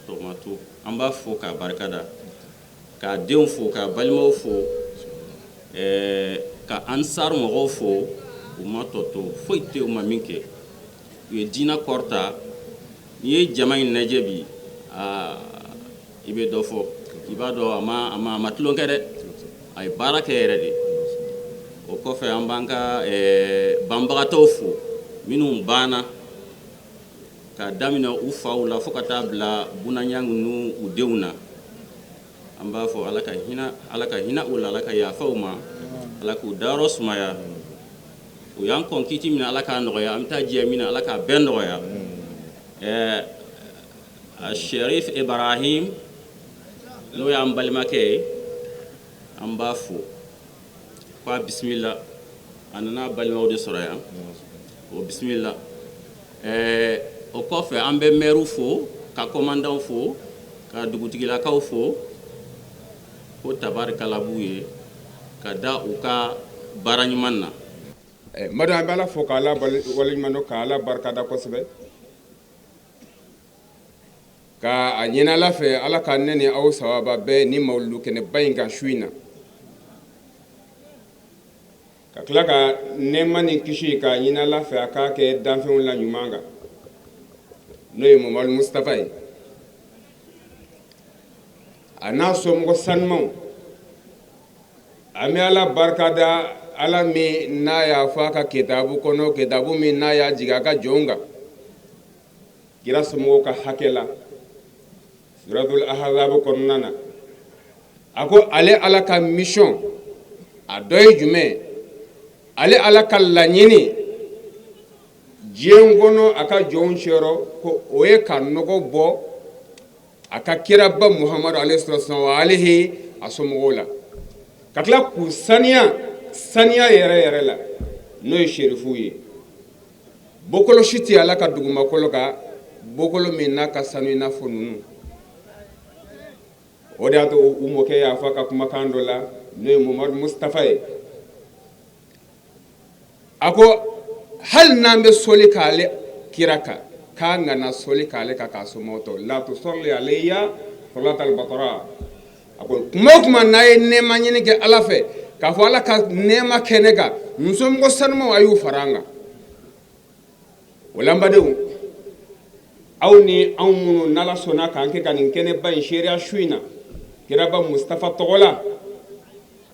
tɔgɔmatu, an b'a fo k'a barikada, k'a denw fo, k'a balimaw fo, ka ansar mɔgɔw fo. U ma tɔ to, foyi tɛ u ma min kɛ, u ye diina kɔrɔta. N'i ye jama in lajɛ bi, aa, i bɛ dɔ fɔ, i b'a dɔn a ma tulon kɛ dɛ, a ye baara kɛ yɛrɛ de. O kɔfɛ, an b'an ka banbagatɔw fo, minnu banna k'a daminɛ u faw la fo ka taa bila bunanya ninnu u denw na. An b'a fɔ Ala ka hinɛ u la, Ala ka yafa u ma, Ala k'u dayɔrɔ sumaya. U y'an kɔn kiti min na, Ala k'a nɔgɔya. An bɛ taa jɛ min na, Ala k'a bɛɛ nɔgɔya. Sherif Ibrahim, n'o y'an balimakɛ ye, an b'a fo k'a bisimila. A nana balimaw de sɔrɔ yan, o bisimila. O kɔfɛ, an bɛ mɛriw fo, ka kɔmandanw fo, ka dugutigilakaw fo, ko tabarikala b'u ye ka da u ka baara ɲuman na. Madu, an bɛ Ala fo k'Ala waleɲuman dɔn, k'Ala barikada kosɛbɛ, ka a ɲini Ala fɛ, Ala ka ne ni aw sababa bɛɛ ni mawuludu kɛnɛba in kan su in na, ka tila ka nɛɛma ni kisi k'a ɲini Ala fɛ, a k'a kɛ danfɛnw la ɲuman kan, n'o ye Mamadu Mustafa ye, a n'a somɔgɔ sanumanw. An bɛ Ala barikada, Ala min n'a y'a fɔ a ka kitabu kɔnɔ, kitabu min n'a y'a jigin a ka jɔnw kan, kira somɔgɔw ka hakɛ la, Suratul Ahzab kɔnɔna na, a ko ale Ala ka mission a dɔ ye jumɛn? Ale Ala ka laɲini diɲɛ kɔnɔ a ka jɔnw cɛrɔ, ko o ye ka nɔgɔ bɔ a ka kiraba Muhamadu alayhi salatu wa alayhi a somɔgɔw la, ka tila k'u saniya, saniya yɛrɛ yɛrɛ la, n'o ye serifuw ye. Bɔkolo si tɛ Ala ka dugumakolo kan, bɔkolo min n'a ka sanu i n'a fɔ ninnu. O de y'a to u mɔkɛ y'a fɔ a ka kumakan dɔ la, n'o ye Mamadu Mustafa ye, a ko hali n'an bɛ sɔli k'ale kira kan, k'an kana sɔli k'ale kan k'a somɔgɔw tɔ la tusalli alayya salatal batara. A ko kuma o kuma n'a ye nɛɛma ɲini kɛ Ala fɛ, k'a fɔ Ala ka nɛɛma kɛ ne kan, n somɔgɔ sanumaw, a y'u fara an kan. O la, n badenw, aw ni anw minnu n'Ala sɔnna k'an kɛ ka nin kɛnɛba in seereya su in na kiraba Mustafa tɔgɔ la,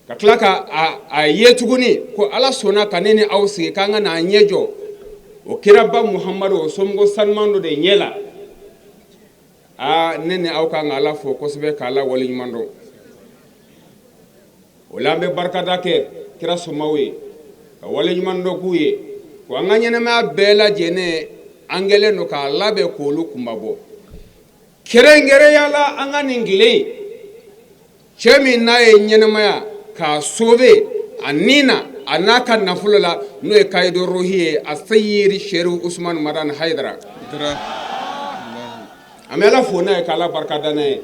ka tila ka a ye tuguni ko Ala sɔnna ka ne ni aw sigi k'an ka n'an ɲɛ jɔ o kiraba Muhamadu, o somɔgɔ sanuman dɔ de ɲɛ la, aa, ne ni aw kan ka Ala fo kosɛbɛ, k'Ala waleɲuman dɔn. O la, an bɛ barikada kɛ kira somaw ye, ka waleɲuman dɔn k'u ye, ko an ka ɲɛnamaya bɛɛ lajɛlen, an kɛlen don k'a labɛn k'olu kunmabɔ, kɛrɛnkɛrɛnya la an ka nin tile in, cɛ min n'a ye ɲɛnamaya k'a sauver a ni na, a n'a ka nafolo la, n'o ye Kayidu Ruhi ye, a Seyidi Serifu Usumani Madani Hayidara. An bɛ Ala fo n'a ye, k'Ala barika da n'a ye,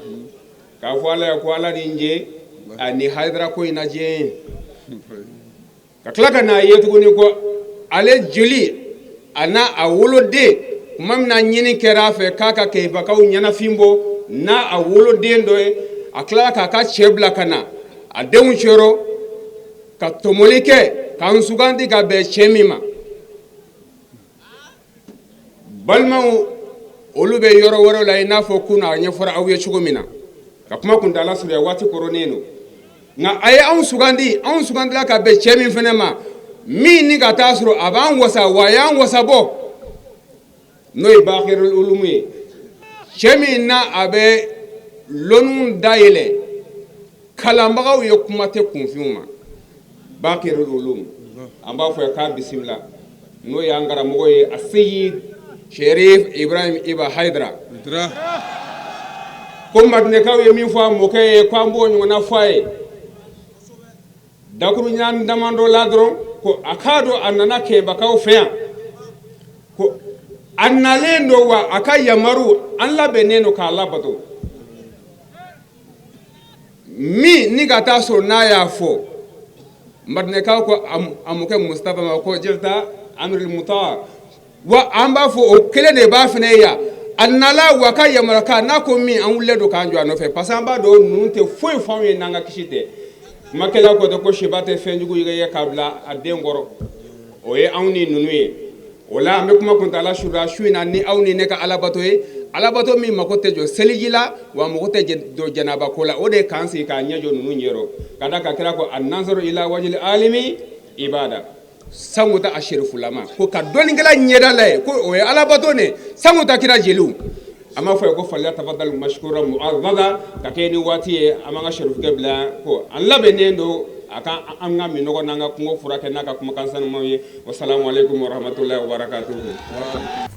k'a fɔ Ala ye ko Ala ni ce a ni Hayidara ko in na diɲɛ ye, ka tila ka n'a ye tuguni ko ale joli a n'a a woloden, tuma min na ɲini kɛra a fɛ k'a ka kɛyifakaw ɲɛnafin bɔ n'a a woloden dɔ ye, a tilala k'a ka cɛ bila ka na a denw cɛrɔ ka tɔmɔli kɛ, k'an sugandi ka bɛn cɛ min ma. Balimaw, olu bɛ yɔrɔ wɛrɛw la, i n'a fɔ kunun a ɲɛfɔra aw ye cogo min na. Ka kuma kuntaala surunya, waati koronnen don. Nka a ye anw sugandi, anw sugandila ka bɛn cɛ min fana ma, min ni ka taa sɔrɔ a b'an wasa, wa a y'an wasa bɔ, n'o ye Bakirul Ulumu ye, cɛ min na a bɛ lɔnniw dayɛlɛ kalanbagaw ye, kuma tɛ kunfinw ma. Bakirul Ulumu, an b'a fɔ k'a bisimila, n'o y'an karamɔgɔ ye, a Seyid Sherif Ibrahim Iba Haidara. Ko Madinɛkaw ye min fɔ a mɔkɛ ye, ko an b'o ɲɔgɔnna fɔ a ye dakuruɲa damadɔ la dɔrɔn, ko a k'a dɔn a nana Kɛɲɛbakaw fɛ yan, ko a nalen don, wa a ka yamaru an labɛnnen don k'a labato. Min ni ka taa sɔrɔ n'a y'a fɔ Madinɛkaw ko a mɔkɛ Mustafa ma ko jɛta amirul muta, wa an b'a fɔ o kelen de b'a fana ye yan. A nala wa ka yamarukan n'a ko min, an wulilen don k'an jɔ a nɔfɛ, parce que an b'a dɔn ninnu tɛ foyi fɔ anw ye n'an ka kisi tɛ. Kumakɛla ko tɛ ko seba tɛ fɛnjugu ye k'a bila a den kɔrɔ, o ye anw ni ninnu ye. O la an bɛ kuma kuntaala surunya su in na ni aw ni ne ka alabato ye, alabato min mako tɛ jɔ seliji la, wa mako tɛ jɔ janaba ko la, o de ye k'an sigi k'a ɲɛ jɔ ninnu ɲɛrɔ, ka da ka kira ko an-nazaru ila wajhil alimi ibada, sango ta a serifulama ko ka dɔnnikɛla ɲɛda lajɛ, ko o ye alabato ne sango ta kira jeliw. An b'a fɔ ye ko falyatafaddal mashkura mu'azzada, ka kɛ ni waati ye an b'an ka serifukɛ bila ko an labɛnnen don a ka an ka minɔgɔ n'an ka kungo furakɛ n'a ka kumakan sanumaw ye. Wasalamu aleykum warahmatulahi wabarakatuhu.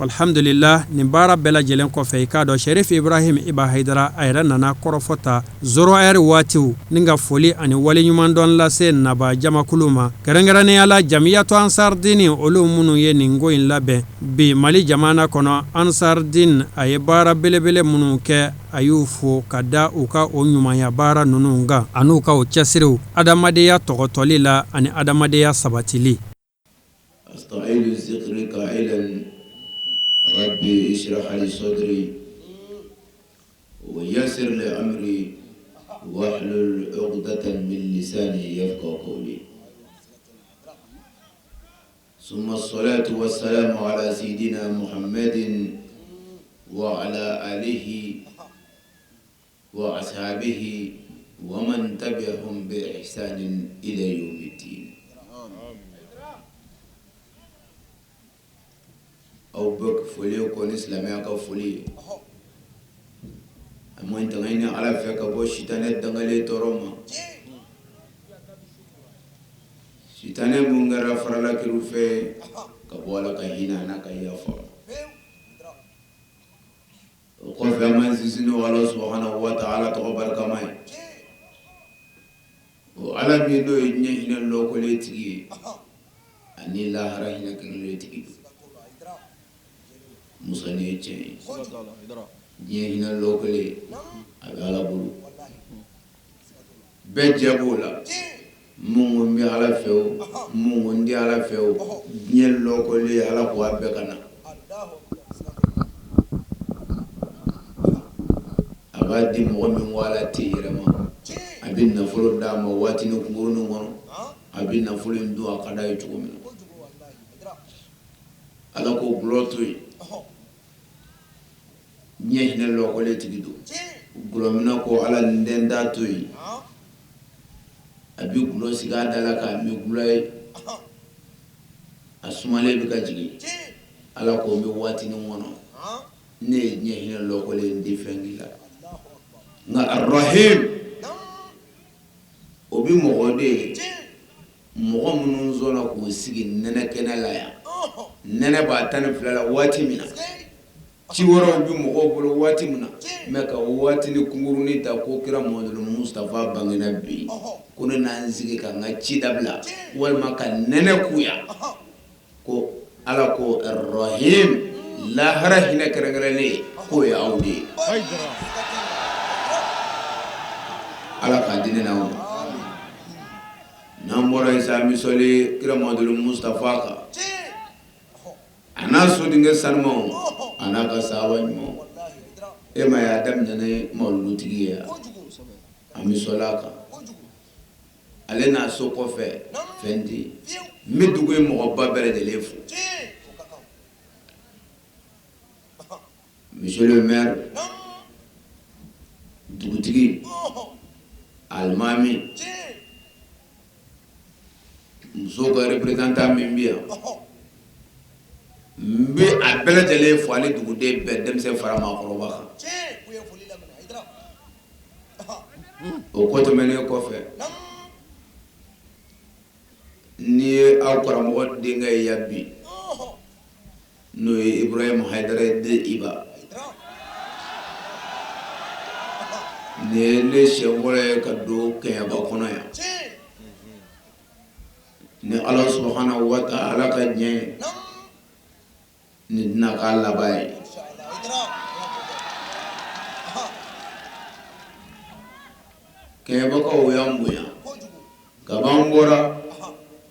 Alhamdulillah, nin baara bɛɛ lajɛlen kɔfɛ, i k'a dɔn Sherif Ibrahim Iba Haidara a yɛrɛ nana kɔrɔfɔ ta zéro heure waatiw ni ka foli ani waleɲumandɔn lase naba jamakulu ma, kɛrɛnkɛrɛnnenya la Jamiyatu Ansardini, olu minnu ye nin ko in labɛn bi Mali jamana kɔnɔ. Ansardini a ye baara belebele minnu kɛ, a y'u fo ka da u ka o ɲumanya baara ninnu kan an'u ka o cɛsiriw adamadenya tɔgɔtɔli la ani adamadenya sabatili. أستعيد الذكر قائلا ربي اشرح لي صدري ويسر لي أمري واحلل عقدة من لساني يفقه قولي ثم الصلاة والسلام على سيدنا محمد وعلى آله وأصحابه ومن تبعهم بإحسان إلى يوم الدين. Aw bɛ foli ko ni silamɛya ka foli ye. A ma tanga ɲini Ala fɛ ka bɔ sitanɛ dangalen tɔɔrɔ ma. Sitanɛ mun kɛra faralakiru fɛ ka bɔ Ala ka hinɛ n'a ka yafa. O kɔfɛ, an b'an sinsin n'o Ala subahanahu wa taala tɔgɔ barikama ye. O Ala min n'o ye diɲɛ hinɛ lɔkɔlen tigi ye ani lahara hinɛ kɛrɛnkɛrɛnnen tigi don. Musa, nin ye tiɲɛ ye, diɲɛ hinɛ lɔkɔlen a bɛ Ala bolo, bɛɛ jɛ b'o la. Mun ko n bɛ Ala fɛ o, mun ko n tɛ Ala fɛ o, diɲɛ lɔkɔlen Ala ko a bɛɛ ka na. A b'a di mɔgɔ min ko Ala tɛ yɛrɛ ma, a bɛ nafolo d'a ma waatinin kunkurunin kɔnɔ, a bɛ nafolo in dun a ka d'a ye cogo min na. Ala ko gulɔ to yen, diɲɛ hinɛ lɔkɔlen tigi don. Gulɔminna ko Ala n den da to yen, a bɛ gulɔ sigi a da la k'a min gulɔ ye, a sumalen bɛ ka jigin. Ala ko n bɛ waatinin kɔnɔ, ne ye diɲɛ hinɛ lɔkɔlen n tɛ fɛn k'i la. Nka arahim o bɛ mɔgɔ de ye, mɔgɔ minnu sɔnna k'u sigi nɛnɛ kɛnɛ la yan, nɛnɛ b'a 12 la waati min na, ci wɛrɛw bɛ mɔgɔw bolo waati min na, mɛ ka waatinin kunkurunin ta ko kira Muhamadu Mustafa bangena bi, ko ne na n sigi ka n ka ci dabila walima ka nɛnɛ kuya, ko Ala ko arahim, lahara hinɛ kɛrɛnkɛrɛnnen k'o ye aw de ye. Ala k'a di ne n'aw ma. N'an bɔra yen sa, an bɛ sɔli kira Muhamadu Mustafa kan, a n'a sodenkɛ sanumaw, a n'a ka sahaba ɲumanw. E ma ye a daminɛ ni mawuludutigi ye yan, an bɛ sɔli a kan. Ale n'a so kɔfɛ fɛn tɛ yen. N bɛ dugu in mɔgɔba bɛɛ lajɛlen fo, monsieur le maire, dugutigi, alimami. Musow ka représentant min bɛ yan, n bɛ a bɛɛ lajɛlen fo ani duguden bɛɛ, denmisɛn fara maakɔrɔba kan. O ko tɛmɛnen kɔfɛ, n'i ye aw karamɔgɔ denkɛ ye yan bi, n'o ye Ibrahim Hayidara ye den Iba, nin ye ne siɲɛ fɔlɔ ye ka don Kɛɲɛba kɔnɔ yan. Ni Ala subahana wa taala ka diɲɛ ye, nin tɛna k'a laban ye. Kɛɲɛbakaw y'an bonya kaban bɔra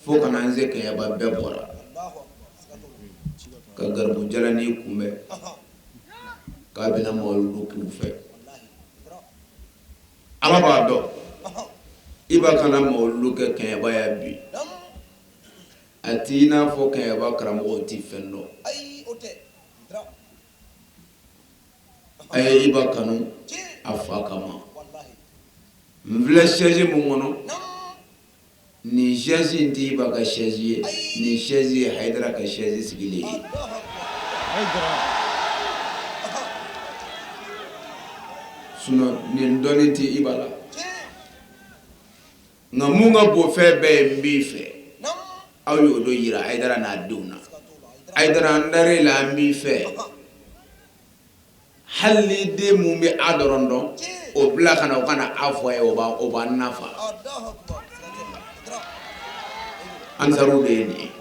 fo ka na an se Kɛɲɛba, bɛɛ bɔra ka garibu jalani kunbɛn k'a bɛna mawuludu k'u fɛ. Ala b'a dɔn Iba ka na mawuludu kɛ Kɛɲɛba yan bi, a t'i n'a fɔ Kɛɲɛba karamɔgɔw tɛ fɛn dɔn. A ye Iba kanu a fa kama. N filɛ chaise mun kɔnɔ, nin chaise in tɛ Iba ka chaise ye, nin chaise ye Hayidara ka chaise sigilen ye. Sinon nin dɔnni tɛ Iba la. Nka mun ka bon fɛn bɛɛ ye, n b'i fɛ aw y'o dɔ yira Hayidara n'a denw na. Hayidara, an dar'e la, an b'i fɛ. Hali ni den mun bɛ a dɔrɔn dɔn, o bila ka na, o ka na a fɔ a ye, o b'an nafa. Ansaruw de ye nin ye.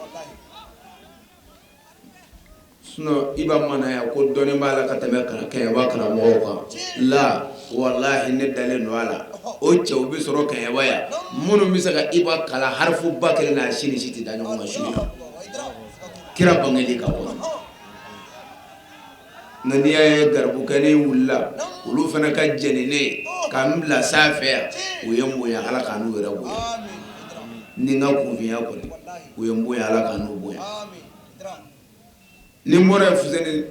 Sinon Iba mana yan ko dɔnni b'a la ka tɛmɛ Kɛɲɛba karamɔgɔw kan la, walahi ne dalen don a la, o cɛw bɛ sɔrɔ Kɛɲɛba yan minnu bɛ se ka Iba kalan harifu 1000 n'a si ni si tɛ da ɲɔgɔn kan su kira bangeli ka kɔnɔ. Nka n'i y'a ye garibukɛnin wulila, olu fana ka jɛn ni ne ye ka n bila sanfɛ yan, u ye n bonya, Ala ka n'u yɛrɛ bonya. Ni n ka kunfinya kɔni, u ye n bonya, Ala ka n'u bonya. Ni n bɔra yen, Fuseni,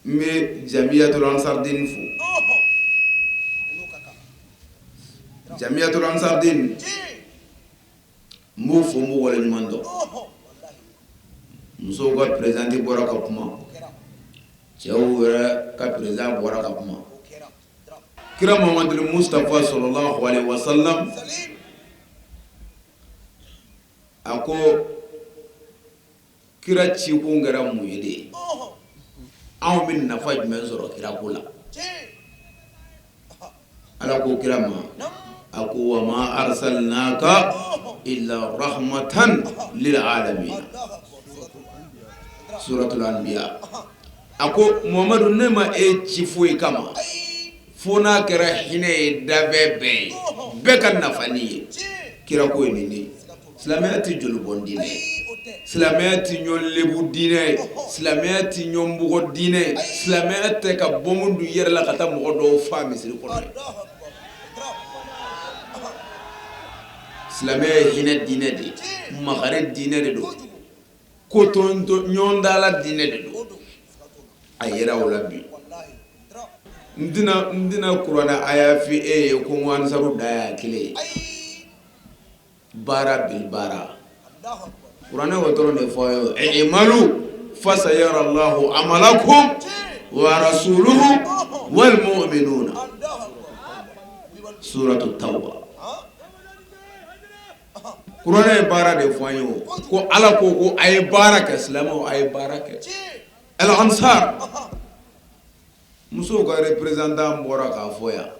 n bɛ Jamiyatul Ansardini fo. Jamiyatul Ansardini, n b'u fo, n b'u waleɲuman dɔn. Musow ka présidente bɔra ka kuma, cɛw yɛrɛ ka président bɔra ka kuma. Kira Muhamadul Mustafa sallallahu alaihi wasallam a ko kira cikun kɛra mun ye de ye? Anw bɛ nafa jumɛn sɔrɔ kira ko la? Ala ko kira ma, a ko wa ma arsalnaka illa rahmatan lil alamin, suratul anbiya. A ko Muhamadu, ne ma e ci foyi kama fo n'a kɛra hinɛ ye danfɛn bɛɛ ye, bɛɛ ka nafa ni ye. Kira ko ye nin de ye. Silamɛya tɛ jolibɔn diinɛ ye, silamɛya tɛ ɲɔgɔn lebu diinɛ ye, silamɛya tɛ ɲɔgɔn bugɔ diinɛ ye, silamɛya tɛ ka bɔnbu don i yɛrɛ la ka taa mɔgɔ dɔw faa misiri kɔnɔ ye. Silamɛya ye hinɛ diinɛ de ye, makari diinɛ de don, ko to ɲɔgɔn dala diinɛ de don. A yera o la bi. N tɛna kuranɛ aya fɔ e ye ko n ko ansaru da y'a kelen ye. Baara bil baara, kuranɛ o dɔrɔn de fɔ a ye, i'malu fasayara Allahu amalakum wa rasuluhu wal mu'minuna, suratu tawba. Kuranɛ ye baara de fɔ an ye, o ko Ala ko a ye baara kɛ, silamɛw a ye baara kɛ. Al ansar musow ka représentant bɔra k'a fɔ yan,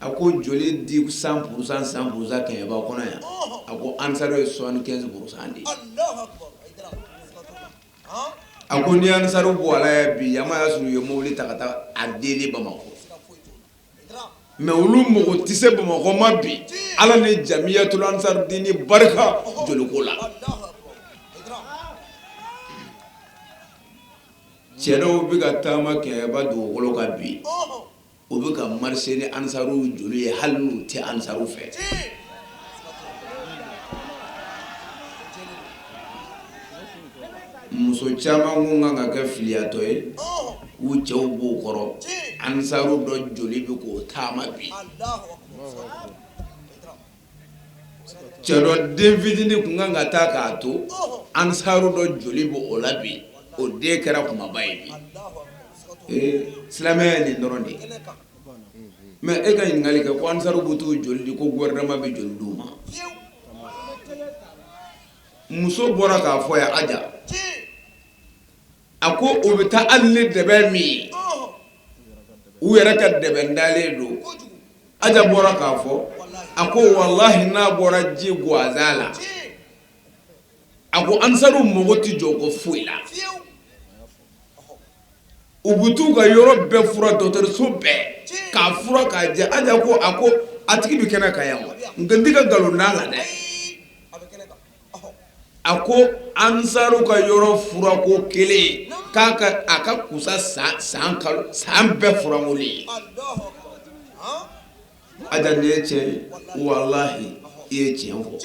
a ko joli di 100% 100% Kɛɲɛba kɔnɔ yan, a ko ansaru ye 75% de ye. A ko ni ansaru bɔ ala ya bi, yama y'a sɔrɔ u ye mobili ta ka taa a deli Bamakɔ, mais olu mɔgɔ tɛ se Bamakɔ ma bi, Ala ni Jamiyatul Ansar dini barika joliko la. Cɛ dɔw bɛ ka taama Kɛɲɛba dugukolo kan bi, u bɛ ka marcher ni ansaru joli ye hali n'u tɛ ansaru fɛ. Muso caman kun kan ka kɛ filiyatɔ ye, k'u cɛw b'u kɔrɔ, ansaru dɔ joli bɛ k'o taama bi. Cɛ dɔ den fitinin kun kan ka taa k'a to ansaru dɔ joli bɛ o la bi, o den kɛra kumaba ye bi. Ee, silamɛya ye nin dɔrɔn de ye. Mais e ka ɲininkali kɛ ko ansaru bɛ t'u joli di, ko gouvernement bɛ joli d'u ma. Muso bɔra k'a fɔ yan, Aja, a ko o bɛ taa hali ni dɛbɛn min ye, u yɛrɛ ka dɛbɛn dalen don. Aja bɔra k'a fɔ, a ko walahi n'a bɔra ji gansan la, a ko ansaru mago tɛ jɔ ko foyi la. U bɛ t'u ka yɔrɔ bɛɛ fura, dɔgɔtɔrɔso bɛɛ k'a fura k'a jɛ. Aja ko, a ko a tigi bɛ kɛnɛ kan yan wa, nka n tɛ ka nkalon d'a la dɛ. A ko ansaru ka yɔrɔ furako kelen k'a ka a ka kusa san san kalo san bɛɛ furakoli ye. Aja, nin ye tiɲɛ ye, walahi i ye tiɲɛ fɔ.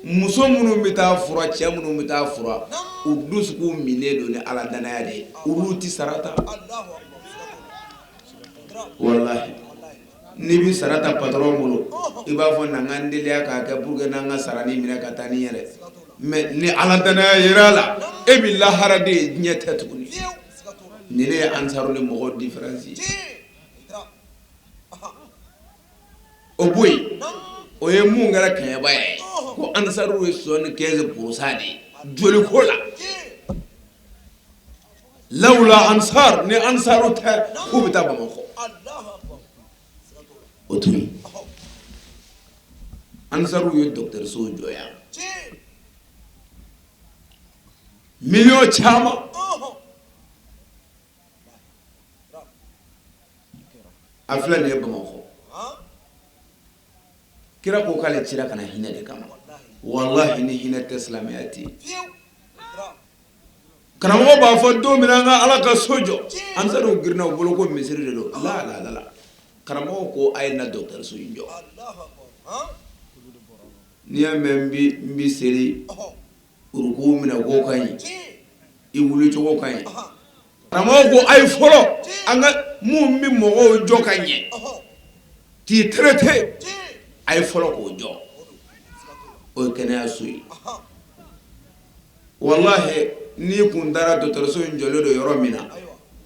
Muso minnu bɛ taa fura, cɛ minnu bɛ taa fura, u dusukun minnen don ni ala danaya de ye, olu tɛ sara ta. Walahi n'i bɛ sara ta patɔrɔn bolo, i b'a fɔ na n ka n teliya k'a kɛ pour que n'an ka sarani minɛ ka taa ni yɛrɛ. Mais ni ala danaya yera a la, e bɛ lahara de ye, diɲɛ tɛ tuguni. Nin ne ye ansaru ni mɔgɔw différence ye. O bɔ yen, o ye mun kɛra Kɛɲɛba ye, ko ansaru ye 75% de ye joliko la. Lawula ansar, ni ansaru tɛ, k'u bɛ taa Bamakɔ. O to yen, ansaru ye dɔgɔtɔrɔsow jɔ yan, miliyɔn caman. A filɛ nin ye Bamakɔ. Kira ko k'ale cira ka na hinɛ de kama. Walahi ni hinɛ tɛ, silamɛya tɛ yen. Karamɔgɔ b'a fɔ don min an ka Ala ka so jɔ, ansaruw girinna u bolo ko misiri de don. La la la la, karamɔgɔ ko a ye na dɔgɔtɔrɔso in jɔ. N'i y'a mɛn n bi seli, uruku minɛ ko ka ɲi, i wuli cogo ka ɲi. Karamɔgɔ ko a ye fɔlɔ an ka mun bɛ mɔgɔw jɔ ka ɲɛ k'i traiter, a ye fɔlɔ k'o jɔ, o ye kɛnɛyaso ye. Walahi n'i kun taara dɔgɔtɔrɔso in jɔlen don yɔrɔ min na,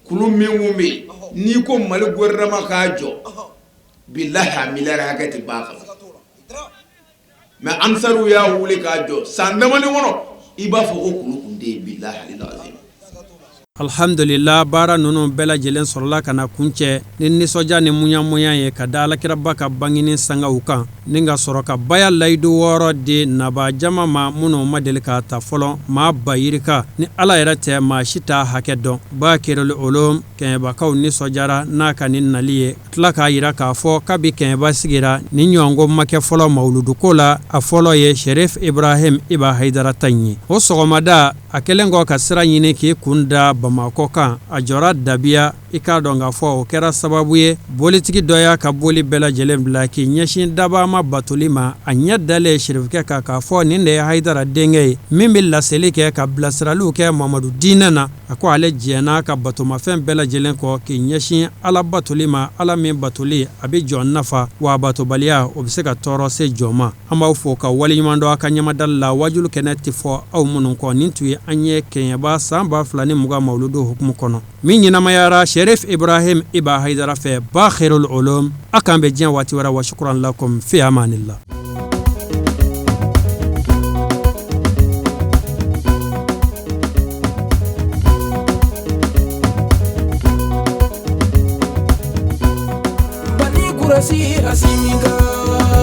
kulu min kun bɛ yen, n'i ko Mali gouvernement k'a jɔ, bilahi a miliyari hakɛ tɛ ban a kan. Mais ansaruw y'a wuli k'a jɔ san damani kɔnɔ, i b'a fɔ ko kulu kun tɛ yen, bilahi lazim. Alhamdulila, baara ninnu bɛɛ lajɛlen sɔrɔla ka na kuncɛ ni nisɔndiya ni muɲamuɲa ye ka da alakiraba ka bangeni sangaw kan, ni ka sɔrɔ ka baya layidu 6 di naba jama ma minnu ma deli k'a ta fɔlɔ, maa ba yirika ni Ala yɛrɛ tɛ maa si t'a hakɛ dɔn. Bakirul Ulum Kɛɲɛbakaw nisɔndiyara n'a ka nin nali ye, tila k'a jira k'a fɔ kabi Kɛɲɛba sigira nin ɲɔgɔnko ma kɛ fɔlɔ mawuluduko la, a fɔlɔ ye Sherif Ibrahim Iba Hayidara ta in ye. O sɔgɔmada, a kɛlen kɔ ka sira ɲini k'i kun da Bamakɔ kan, a jɔra Dabiya. I k'a dɔn k'a fɔ o kɛra sababu ye bolitigi dɔ y'a ka boli bɛɛ lajɛlen bila k'i ɲɛsin dabama batoli ma. A ɲɛ dalen Sherifkɛ kan k'a fɔ nin de ye Hayidara denkɛ ye min bɛ laseli kɛ ka bilasiraliw kɛ Mamadu diinɛ na. A ko ale jɛnna ka batomafɛn bɛɛ lajɛlen kɔ k'i ɲɛsin Ala batoli ma, Ala min batoli a bɛ jɔn nafa, wa a batobaliya o bɛ se ka tɔɔrɔ se jɔn ma. An b'aw fo ka waleɲuman dɔn aw ka ɲɛmadali la. Wajulu kɛnɛ tɛ fɔ aw minnu kɔ, nin tun ye an ye Kɛɲɛba san 2020 mawuludu hukumu kɔnɔ min ɲɛnamayara Sherif Ibrahim Iba Hayidara fɛ, Bakhirul Ulum. A k'an bɛn diɲɛ waati wɛrɛ. Wa shukran lakum fi amanillah. Kurasi Asimi kan.